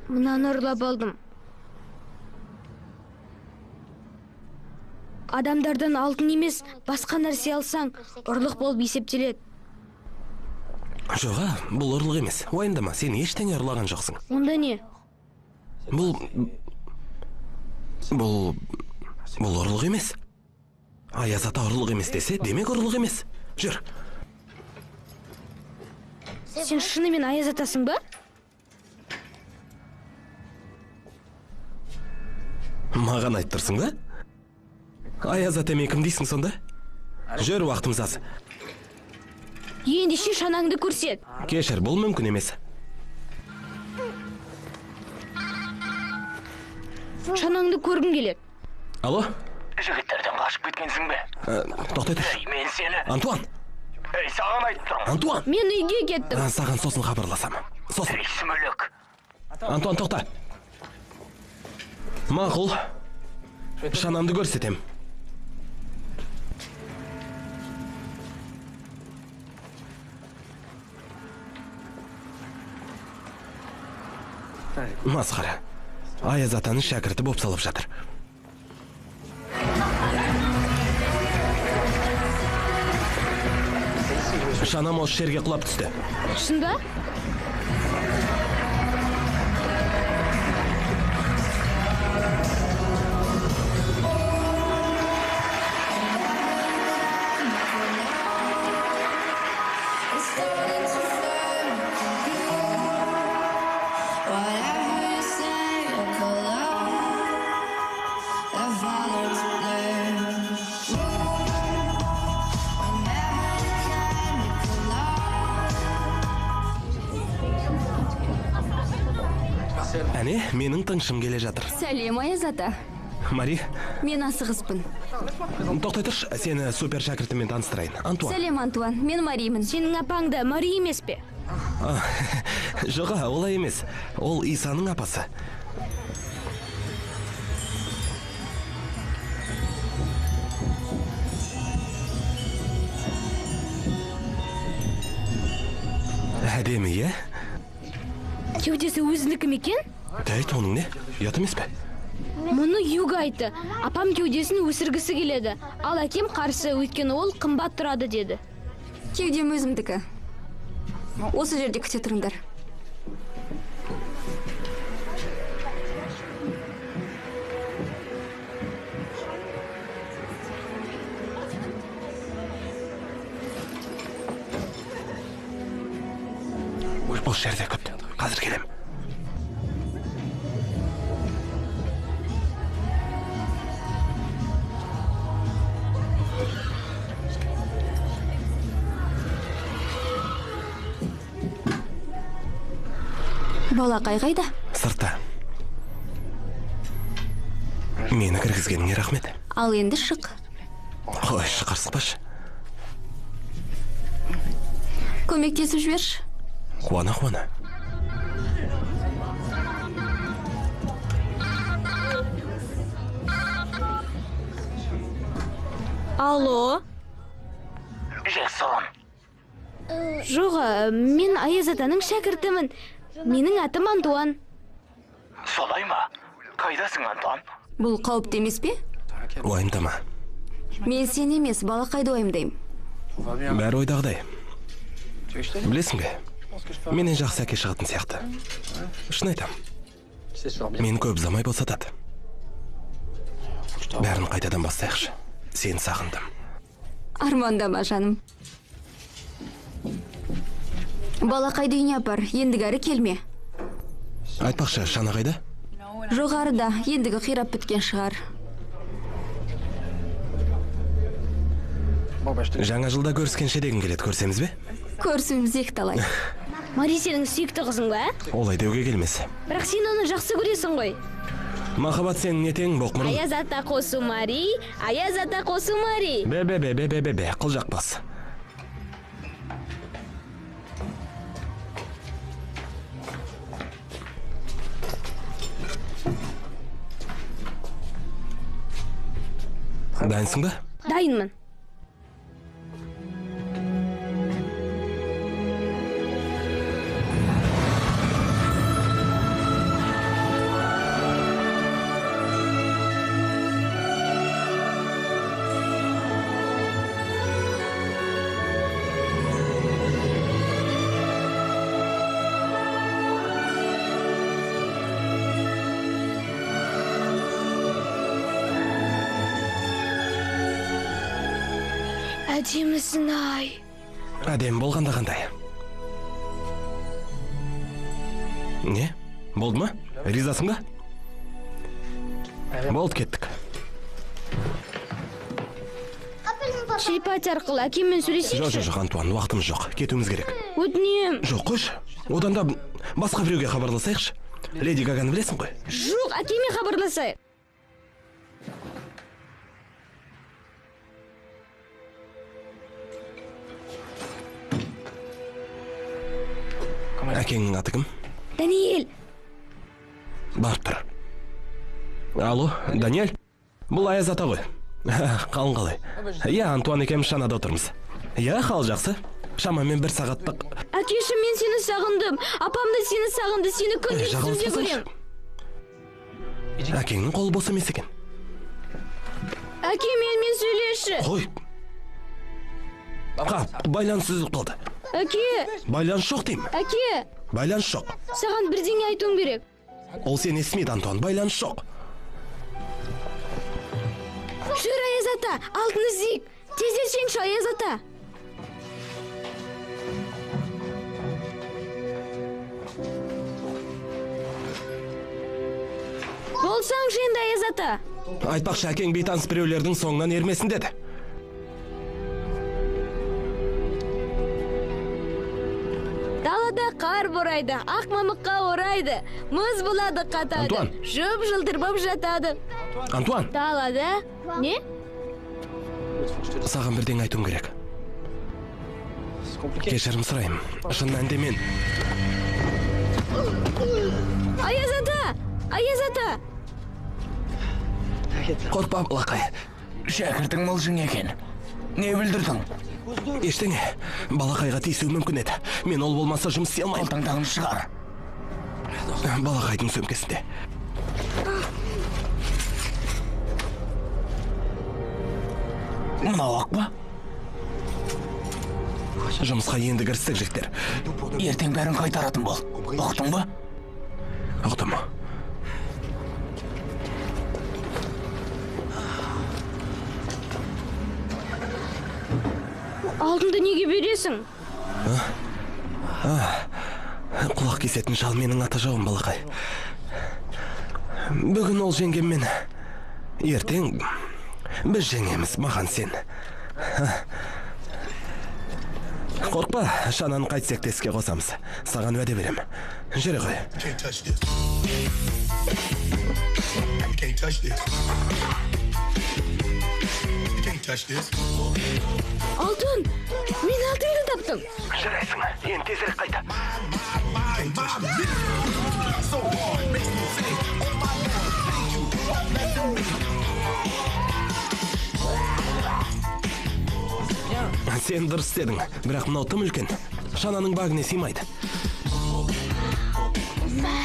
Мынаны ұрлап алдым. Адамдардан алтын емес, басқа нәрсе алсаң, ұрлық болып есептеледі. Жоға, бұл ұрлық емес. Уайымдама, сен ештеңе ұрлаған жоқсың. Онда не? Бұл ұрлық емес. Аяз ата ұрлық емес десе, демек ұрлық емес. Жүр. Сен шынымен Аяз атасың ба? Маған айтып тұрсың ба? Аяз ата мен кім дейсің сонда? Жүр, уақытымыз аз. Ендеше шанаңды көрсет. Кешір, бұл мүмкін емес. Шанаңды көргім келеді. Алло? Жігіттерден қашып кеткенсің бе? Тоқтай тұр. Ей, мен сені. Антуан. Ей, саған айтып тұрмын. Антуан. Мен үйге кеттім. Саған сосын хабарласамын. Сосын. Ей, сүмелек. Антуан, тоқта. Мақұл. Шанамды көрсетем. Масқара. Аяз атаның шәкірті боп салып жатыр. Шанам осы жерге құлап түсті. Шын ба? Әне, менің тыңшым келе жатыр. Сәлем, Аяз ата. Мари. Мен асығыспын. Тоқтай тұршы, сені супер шәкіртіммен таныстырайын. Антуан. Сәлем, Антуан. Мен Маримін. Сенің апаң да Мари емес пе? Жоға, олай емес. Ол Исаның апасы. Әдемі, е? Кеудесі өзінікі ме екен? Тәйт, оның не? Ұят емес пе? Мұны Юга айтты. Апам кеудесін өсіргісі келеді. Ал әкем қарсы, өйткені ол қымбат тұрады деді. Кеудем өзімдікі. Осы жерде күте тұрыңдар. Осы жерде күт. Қазір келем. Балақай қайда? Сыртта. Мені кіргізгеніңе рахмет. Ал енді шық. Қойшы, қырсықпашы. Көмектесіп жіберші. Қуана-қуана. Алло? Жексұрын. Жоқ, мен Аяз атаның шәкіртімін. Менің атым Антуан. Солай ма? Қайдасың, Антуан? Бұл қауіпті емес пе? Уайымдама. Мен сен емес, балақайды уайымдаймын. Бәрі ойдағыдай. Білесің бе? Менен жақсы әке шығатын сияқты. Шын айтам. Мен көп ұзамай босатады. Бәрін қайтадан бастайықшы. Сені сағындым. Армандама, жаным. Балақайды үйіне апар, ендігәрі келме. Айтпақшы, шана қайда? Жоғарыда, ендігі қирап біткен шығар. Жаңа жылда көріскенше дегім келеді, көрсеміз бе? Көрісуіміз екіталай. Мари сенің сүйікті қызың ба? Олай деуге келмес. Бірақ сен оны жақсы көресің ғой. Махаббат сенің не тең, боқмұрын. Аяз ата қосу Мари, аяз ата қосу Мари. Бе, бе, бе, бе, бе, бе, бе, қыл жақпас. Дайынсың ба? Дайынмын. Әдемісің ай. Әдемі болғанда қандай? Не? Болды ма? Ризасың ба? Болды, кеттік. Телепатия арқылы әкеммен сөйлесейікші. Жоқ, жоқ, Антуан, уақытымыз жоқ. Кетуіміз керек. Өтінемін. Жоқ, қойшы. Одан да басқа біреуге хабарласайықшы. Леди Гаганы білесің ғой? Жоқ, әкеме хабарласайық. Әкеңнің аты кім? Даниэль. Барып тұр. Алло, Даниэль? Бұл Аяз ата ғой. Қалың қалай? Иә, Антуан екеуміз шанада отырмыз. Иә, хал жақсы. Шамамен бір сағаттық. Әкеші, мен сені сағындым. Апам да сені сағынды. Сені күнде түсімде көрем. Әкеңнің қолы бос емес екен. Әке, менімен сөйлесші. Қой. Қап, байланыс үзіліп қалды. Әке! Байланыс жоқ деймін. Әке! Байланыс жоқ. Саған бірдеңе айтуым керек. Ол сені естімейді, Антуан. Байланыс жоқ. Жүр, Аяз ата, алтын іздейік. Тездетсеңші, Аяз ата. Болсаңшы енді, Аяз ата. Айтпақшы, әкең бейтаныс біреулердің соңынан ермесін деді. Далада қар борайды, ақ мамыққа орайды, мұз болады қатады, Антуан. Жып-жылтыр боп жатады. Антуан. Далада не? Саған бірдеңе айтуым керек. Кешірім сұраймын. Шын мәнінде мен... Аяз ата! Аяз ата! Қорқпа, балақай. Шәкіртің мылжың екен. Не бүлдірдің? Ештеңе. Балақайға тиісуі мүмкін еді. Мен ол болмаса жұмыс істей алмаймын. Қалтаңдағын шығар. Балақайдың сөмкесінде. Мынау ақ па? Жұмысқа енді кірістік, жігіттер. Ертең бәрін қайтаратын бол. Ұқтың ба? Ұқтым. Алтынды неге бересің? Құлақ кесетін шал менің ата жауым, балақай. Бүгін ол жеңгенмен, ертең біз жеңеміз, маған сен. Қорқпа, шананы қайтсек те іске қосамыз. Саған уәде берем. Жүре ғой. Алтын! Мен алтынды таптым! Жарайсың, енді тезірек қайта. Сен дұрыс істедің, бірақ мынау тым үлкен. Шананың багіне сыймайды.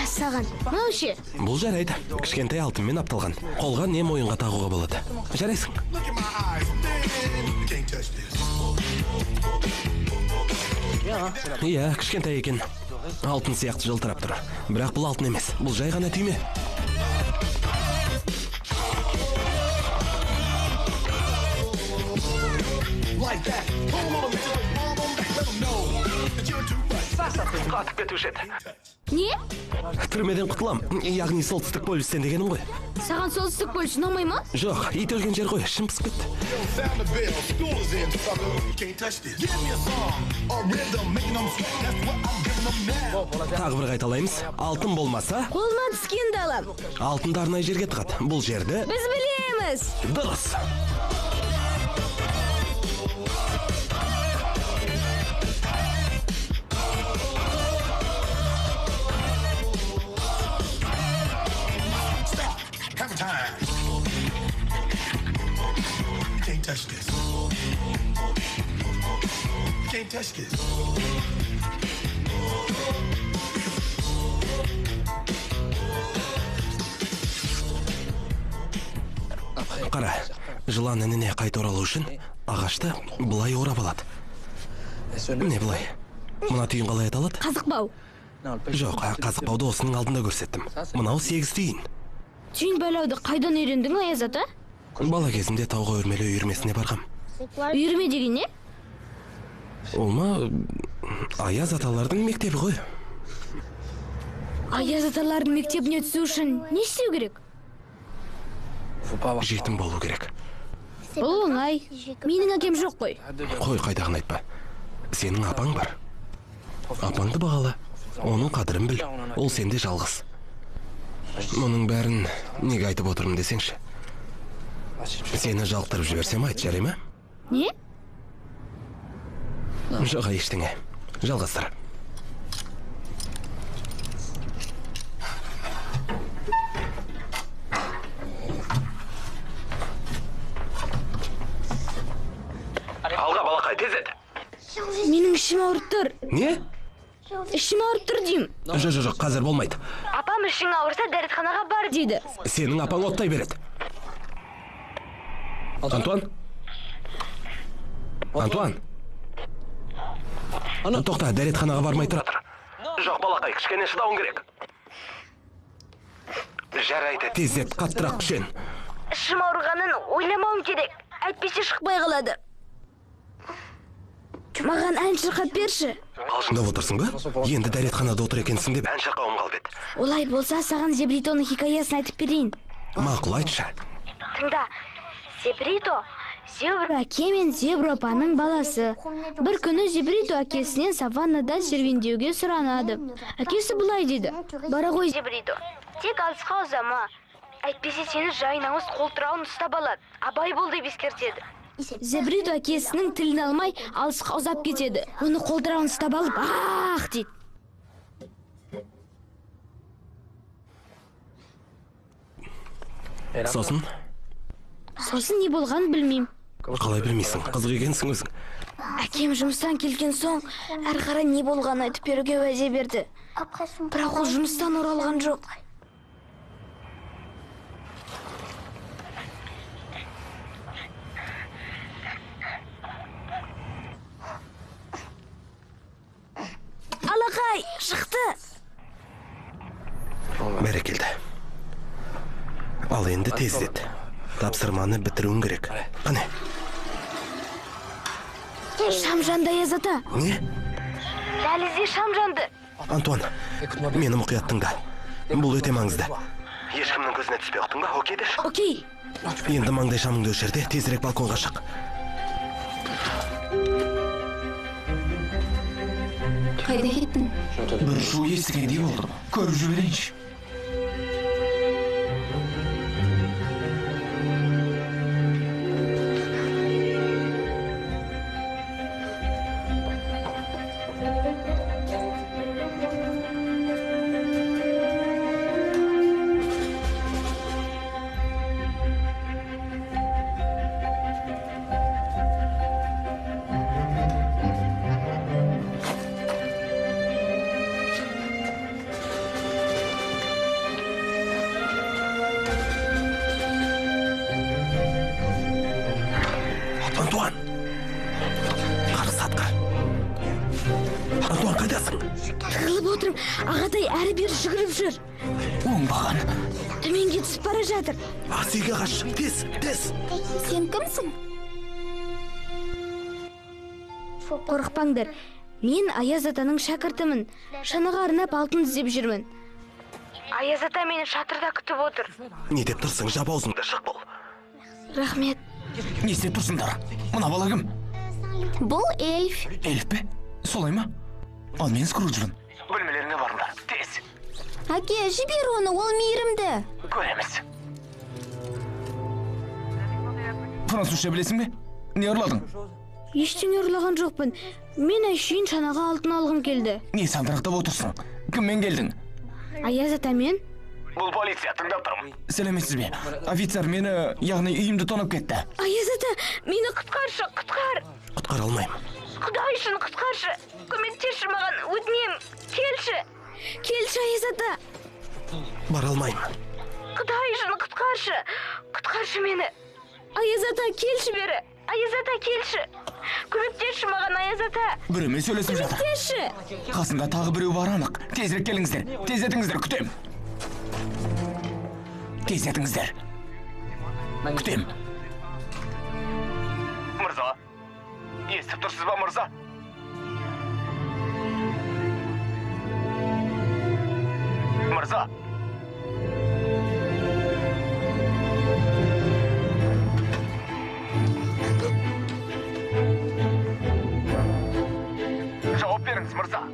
Саған, мынау ше? Бұл жарайды, кішкентай алтынмен апталған. Қолға не мойынға тағуға болады. Жарайсың. Иә, кішкентай екен. Алтын сияқты жылтырап тұр. Бірақ бұл алтын емес, бұл жай ғана түйме. Қатып кетуші еді. Не? Түрмеден құтылам, яғни солтүстік полюстен дегенім ғой. Саған солтүстік полюс ұнамай ма? Жоқ, ит өлген жер ғой, ішім пысып кетті. Тағы бір қайталаймыз. Алтын болмаса, қолыма түскенді алам. Алтынды арнайы жерге тығады. Бұл жерді біз білеміз. Дұрыс. Қара, жылан ініне қайта оралу үшін ағашты былай орап алады. Міне былай. Мына түйін қалай аталады? Қазықбау. Жоқ, қазықбауды осының алдында көрсеттім. Мынау 8 түйін. Түйін байлауды қайдан үйрендің, Аяз ата? Бала кезімде тауға өрмелеу үйірмесіне барғам. Үйірме деген не? Ол ма, Аяз аталардың мектебі ғой. Аяз аталардың мектебіне түсу үшін не істеу керек? Жетім болу керек. Бұл оңай. Менің әкем жоқ қой. Қой, қайдағын айтпа. Сенің апаң бар. Апаңды бағала. Оның қадірін біл. Ол сенде жалғыз. Мұның бәрін неге айтып отырмын десеңші. Сені жалықтырып жіберсем айт, жарай ма? Не? Жоқ, ештеңе. Жалғастыр. Алға, балақай, тездет. Менің ішім ауырып тұр. Не? Ішім ауырып тұр деймін. Жоқ, жоқ, қазір болмайды. Апам ішің ауырса дәретханаға бар дейді. Сенің апаң оттай береді. Антуан? Антуан? Тоқта, дәретханаға бармай тұра тұр. Жоқ, балақай, кішкене шыдауың керек. Жарайды, тездет, қаттырақ күшен. Ішім ауырғанын ойламауым керек. Әйтпесе шықпай қалады. Маған ән шырқап берші. Қалжыңдап отырсың ба? Енді дәретханада отыр екенсің деп ән шырқауым қалып еді. Олай болса, саған Зебритоның хикаясын айтып берейін. Мақұл, айтшы. Тыңда. Зебрито зебра әке мен зебра апаның баласы. Бір күні Зебрито әкесінен саваннада серуендеуге сұранады. Әкесі былай дейді: бара ғой, Зебрито, тек алысқа ұзама. Әйтпесе сені жайын ауыз қолтырауын ұстап алады. Абай бол деп ескертеді. Зебрито әкесінің тілін алмай алысқа ұзап кетеді. Оны қолтырауын ұстап алып, ах дейді. Сосын? Сосын не болғанын білмеймін. Қалай білмейсің? Қызық екенсің өзің. Әкем жұмыстан келген соң әрі қарай не болғанын айтып беруге уәде берді. Бірақ ол жұмыстан оралған жоқ. Алақай, шықты. Бәрекелді. Ал енді тездет. Тапсырманы бітіруің керек. Қане? Шам жанды, Аяз ата. Не? Дәлізде шам жанды. Антуан, мені мұқият тыңда. Бұл өте маңызды. Ешкімнің көзіне түспей ұқтың ба? Окей деші? Окей. Енді маңдай шамыңды өшір де, тезірек балконға шық. Қайда кеттің? Бір шу естігендей болдым. Көріп жіберейінші. Антуан! Қарсы атқа! Антуан, қайдасың? Тығылып отырмын. Ағатай әрі бері жүгіріп жүр. Оңбаған. Төменге түсіп бара жатыр. Ас үйге қаш. Тез, тез. Сен кімсің? Қорықпаңдар. Мен Аяз атаның шәкіртімін. Шанаға арнап алтын іздеп жүрмін. Аяз ата мені шатырда күтіп отыр. Не деп тұрсың? Жап аузыңды, шық бол. Рахмет. Не істеп тұрсыңдар? Мына бала кім? Бұл эльф. Эльф пе? Солай ма? Ал мен Скруджбын. Бөлмелеріңе барыңдар, тез. Әке, жібер оны, ол мейірімді. Көреміз. Французша білесің бе? Не ұрладың? Ештеңе ұрлаған жоқпын. Мен әшейін шанаға алтын алғым келді. Не сандырақтап отырсың? Кіммен келдің? Аяз атамен. Бұл полиция, тыңдап тұрмын. Сәлеметсіз бе? Офицер мені, яғни үйімді тонап кетті. Аяз ата, мені құтқаршы, құтқар. Құтқара алмаймын. Құдай үшін құтқаршы. Көмектесші маған, өтінемін. Келші. Келші, Аяз ата. Бара алмаймын. Құдай үшін құтқаршы. Құтқаршы мені. Аяз ата, келші бері. Аяз ата, келші. Көмектесші маған, Аяз ата. Біреумен сөйлесіп жатыр. Көмектесші. Қасында тағы біреу бар анық. Тезірек келіңіздер. Тездетіңіздер, күтем. Тездетіңіздер. Күтем. Мырза, естіп тұрсыз ба, мырза? Мырза. Жауап беріңіз, мырза.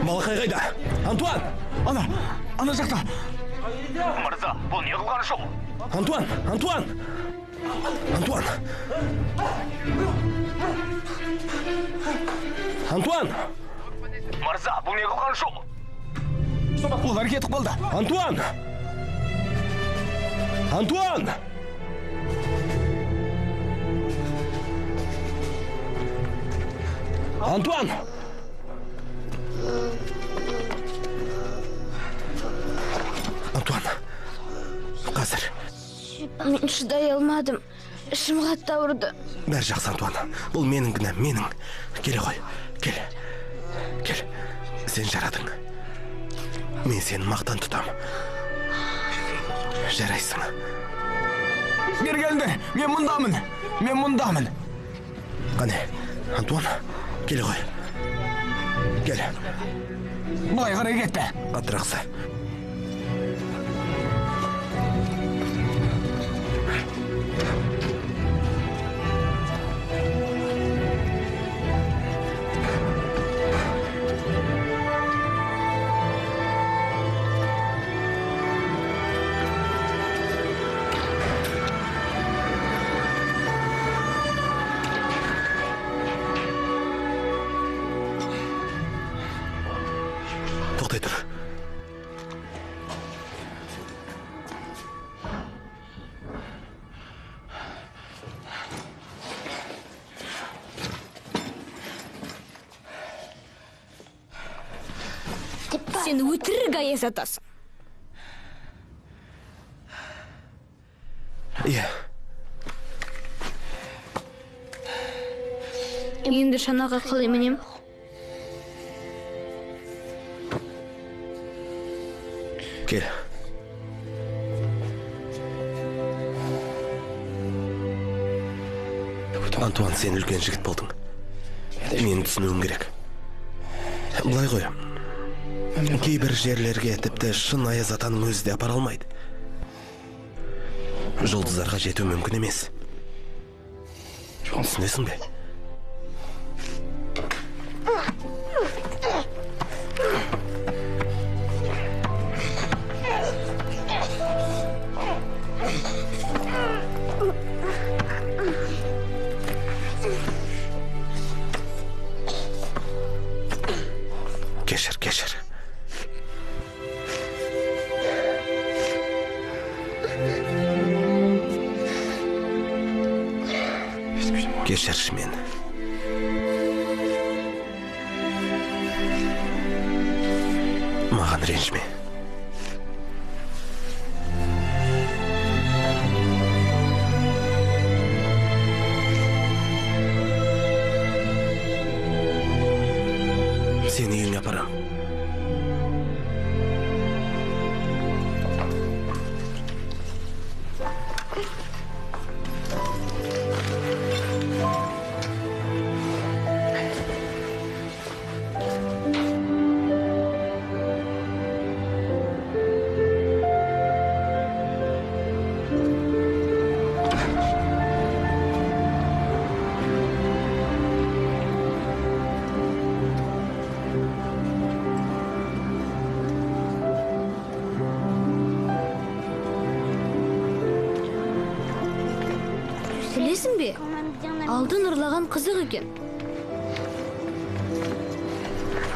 Балақай қайда? Антуан! Ана, ана жақта. Мырза, бұл не қылған шоу? Антуан, Антуан! Антуан! Антуан! Мырза, бұл не қылған шоу? Олар кетіп қалды. Антуан! Антуан! Антуан! Антуан, қазір. Мен шыдай алмадым. Ішім қатты ауырды. Бәрі жақсы, Антуан. Бұл менің кінәм, менің. Келе ғой, кел. Кел. Сен жарадың. Мен сені мақтан тұтам. Жарайсың. Бері келіңдер, мен мұндамын. Мен мұндамын. Қане, Антуан, келе ғой. Кел. Былай қарай кетті. Қаттырақ са. Тоқтай тұр. Сен өтірік Аяз атасың. Иә. Енді шанаға қалай мінем? Кел. Антуан, сен үлкен жігіт болдың. Мені түсінуің керек. Былай ғой. Кейбір жерлерге тіпті шын Аяз атаның өзі де апара алмайды. Жұлдыздарға жету мүмкін емес. Түсінесің бе? Кешір, кешір. Кешірші мені. Маған ренжіме. Сені үйіңе апарам. бе? Алтын ұрлаған қызық екен.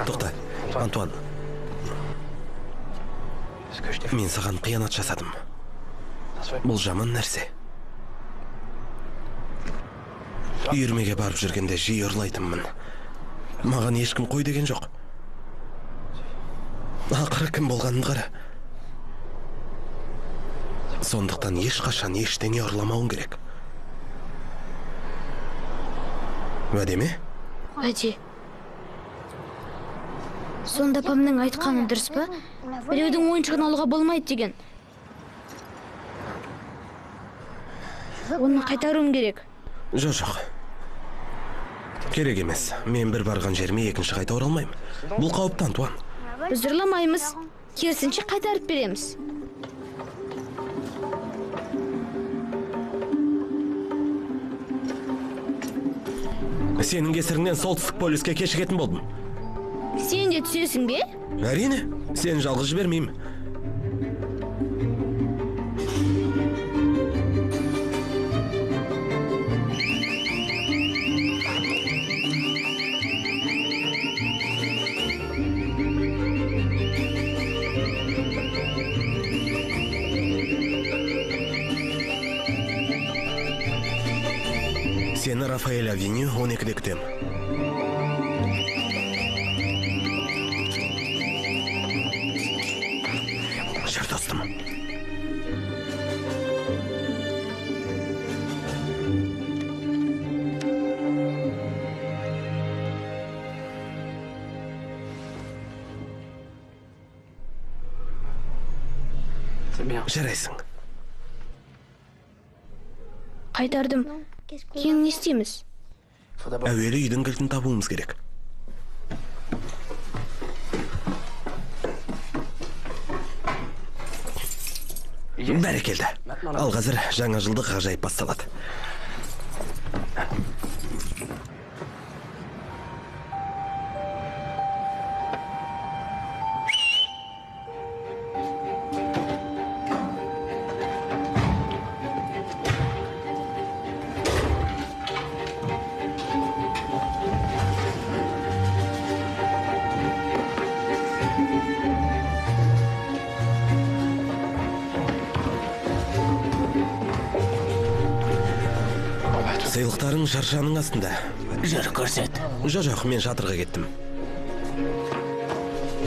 Тоқта, Антуан. Мен саған қиянат жасадым. Бұл жаман нәрсе. Үйірмеге барып жүргенде жиі ұрлайтынмын. Маған ешкім қой деген жоқ. Ақыры кім болғанын қара. Сондықтан ешқашан ештеңе ұрламауың керек. Уәде ме? Уәде. Сонда апамның айтқаны дұрыс па? Біреудің ойыншығын алуға болмайды деген. Оны қайтаруым керек. Жоқ, жоқ. Керек емес. Мен бір барған жеріме екінші қайта оралмаймын. Бұл қауіпті, Антуан. Біз ұрламаймыз. Керісінше қайтарып береміз. Сенің кесіріңнен солтүстік полюске кешігетін болдым. Сен де түсесің бе? Әрине, сені жалғыз жібермеймін. Сені Рафаэль авеню 12-де күтем. Жүр, достым. Жарайсың. Қайтардым. Кейін не істейміз? Әуелі үйдің кілтін табуымыз керек. Бәрекелді. Ал қазір жаңа жылдық ғажайып басталады. Сыйлықтарың шаршаның астында. Жүр, көрсет. Жоқ, мен шатырға кеттім.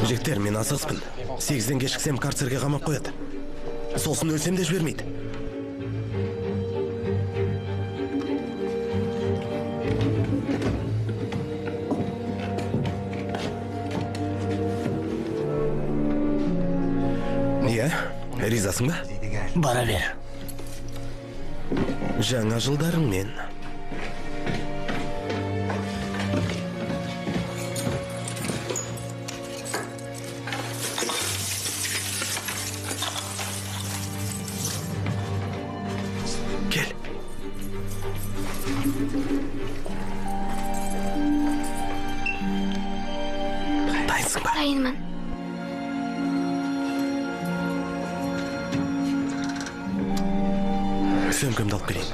Жігіттер, мен асығыспын. 8-ден кешіксем карцерге қамап қояды. Сосын өлсем де жібермейді. Иә, ризасың ба? Бара бер. Жаңа жылдарыңмен. Кел. Дайынсың ба? Дайынмын. Сөмкемді алып келейін.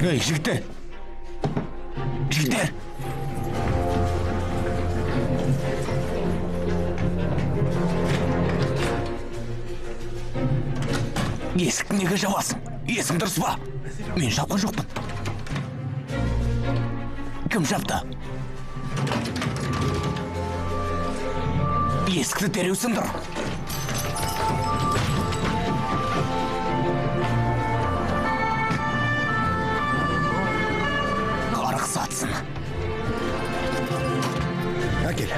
Ей, жігіттер! Жігіттер! Есікті неге жабасың? Есің дұрыс па? Мен жапқан жоқпын. Кім жапты? Есікті дереу сындыр. Қарық сатсын. Әкел.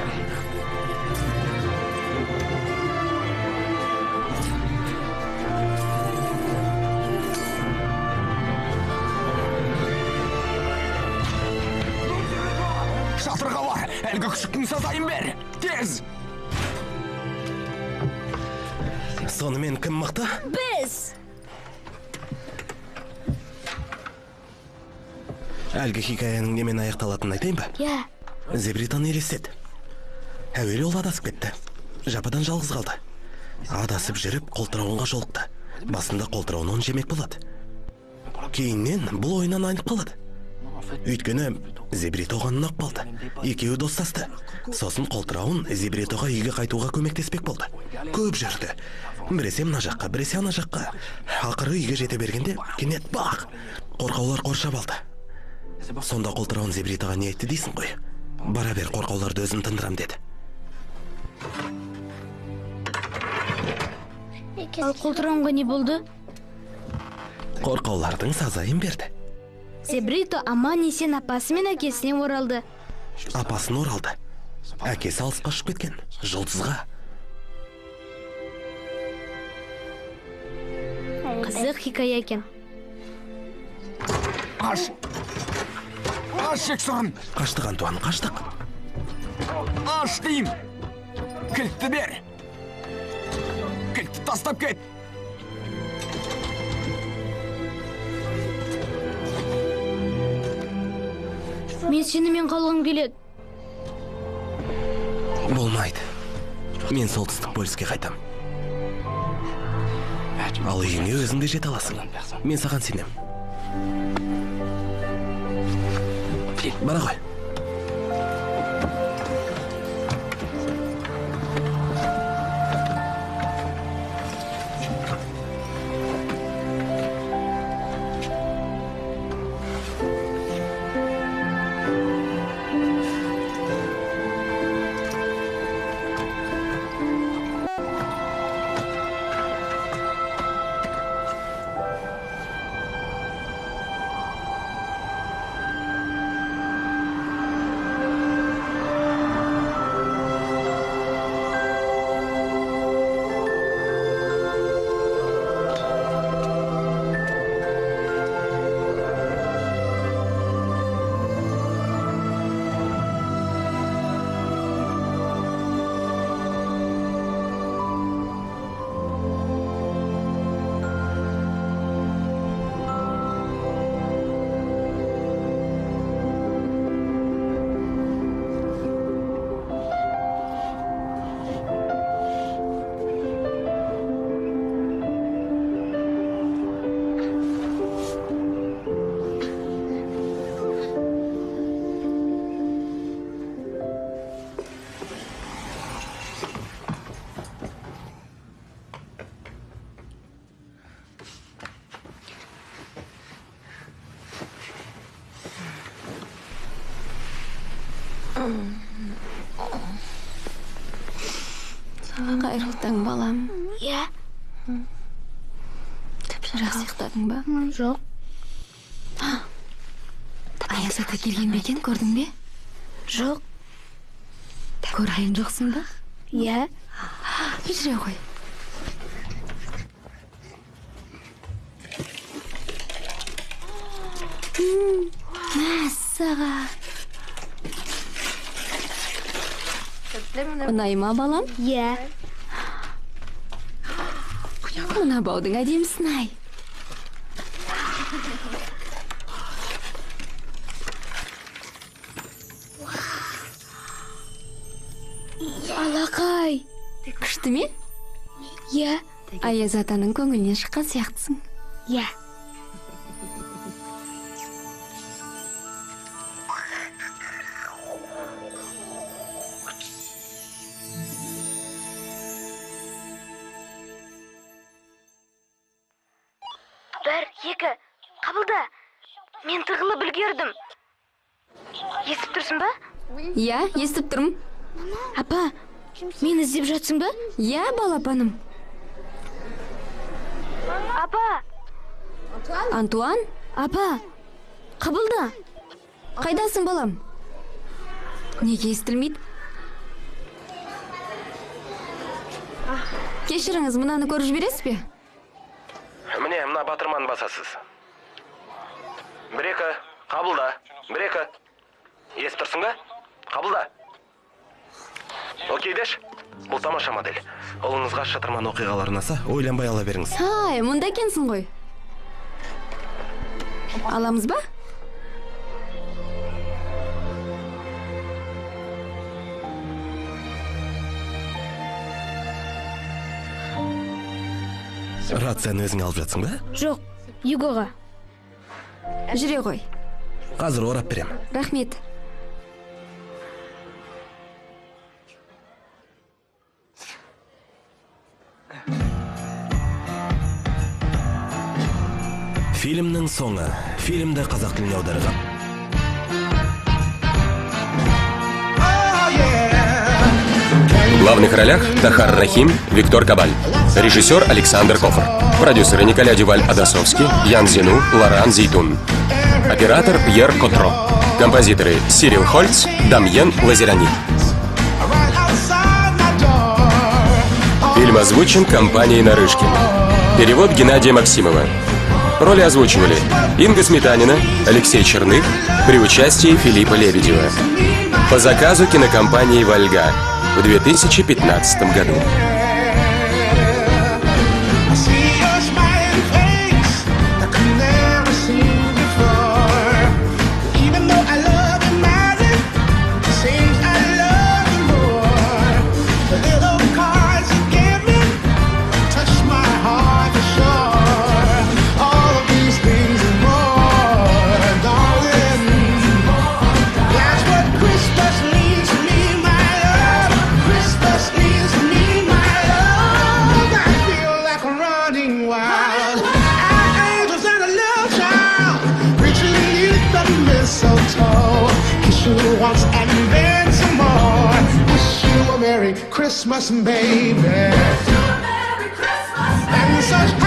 Шатырға бар, әлгі күшіктің сазайын бер. Тез! Сонымен кім мықты? Біз! Әлгі хикаяның немен аяқталатынын айтайын ба? Иә. Зебританы елестет. Әуелі ол адасып кетті. Жападан жалғыз қалды. Адасып жүріп қолтырауынға жолықты. Басында қолтырауын оны жемек болады. Кейіннен бұл ойынан айнып қалады. Өйткені Зебрито оған ұнап қалды. Екеуі достасты. Сосын қолтырауын Зебритоға үйге қайтуға көмектеспек болды. Көп жүрді. Біресе мына жаққа, біресе ана жаққа. Ақыры үйге жете бергенде кенет бақ! Қорқаулар қоршап алды. Сонда қолтырауын Зебритоға не айтты дейсің ғой? Бара бер, қорқауларды өзім тындырам деді. Ал қолтырауынға не болды? Қорқаулардың сазайын берді. Зебрито аман есен апасы мен әкесіне оралды. Апасына оралды. Әкесі алысқа ұшып кеткен, жұлдызға. Қызық хикая екен. Аш! Аш, жексұрын! Қаштық, Антуан, қаштық. Аш деймін! Кілтті бер! Кілтті тастап кет! Мен сенімен қалғым келеді. Болмайды. Мен солтүстік полюске қайтам. Ал үйіңе өзің де жете аласың. Мен саған сенем. Бара ғой. Қайырлы таң, балам. Иә. Жақсы ұйықтадың ба? Жоқ. Аяз ата келген бе екен, көрдің бе? Жоқ. Көрген жоқсың ба? Иә. Жүре ғой. Мәссаған. Ұнай ма, балам? Иә. Мына баудың әдемісін-ай. Алақай. Күшті ме? Иә. Аяз атаның көңілінен шыққан сияқтысың. Иә. Бір, екі, қабылда. Мен тығылып үлгердім. Естіп тұрсың ба? Иә, естіп тұрмын. Апа, мені іздеп жатсың ба? Иә, балапаным. Апа! Антуан? Апа, қабылда. Қайдасың, балам? Неге естілмейді? Кешіріңіз, мынаны көріп жібересіз бе? Міне, мына батырманы басасыз. Бір-екі, қабылда. Бір-екі. Естіп тұрсың ба? Қабылда. Окей деш? Бұл тамаша модель. Ұлыңызға шытырман оқиғалар ұнаса, ойланбай ала беріңіз. Ай, мұнда екенсің ғой. Аламыз ба? Рацияны өзің алып жатсың ба? Жоқ, Югоға. Жүре ғой. Қазір орап берем. Рахмет. Фильмнің соңы. Фильмді қазақ тіліне аударған. В главных ролях Тахар Рахим, Виктор Кабаль. Режиссер Александр Кофр. Продюсеры Николя Дюваль-Адасовский, Ян Зину, Лоран Зейтун. Оператор Пьер Котро. Композиторы Сирил Хольц, Дамьен Лазерани. Фильм озвучен компанией «Нарышкин». Перевод Геннадия Максимова. Роли озвучивали Инга Сметанина, Алексей Черных при участии Филиппа Лебедева. По заказу кинокомпании «Вольга» в 2015 году. Once and then some more. Wish you a Merry Christmas, baby. Merry Christmas. And such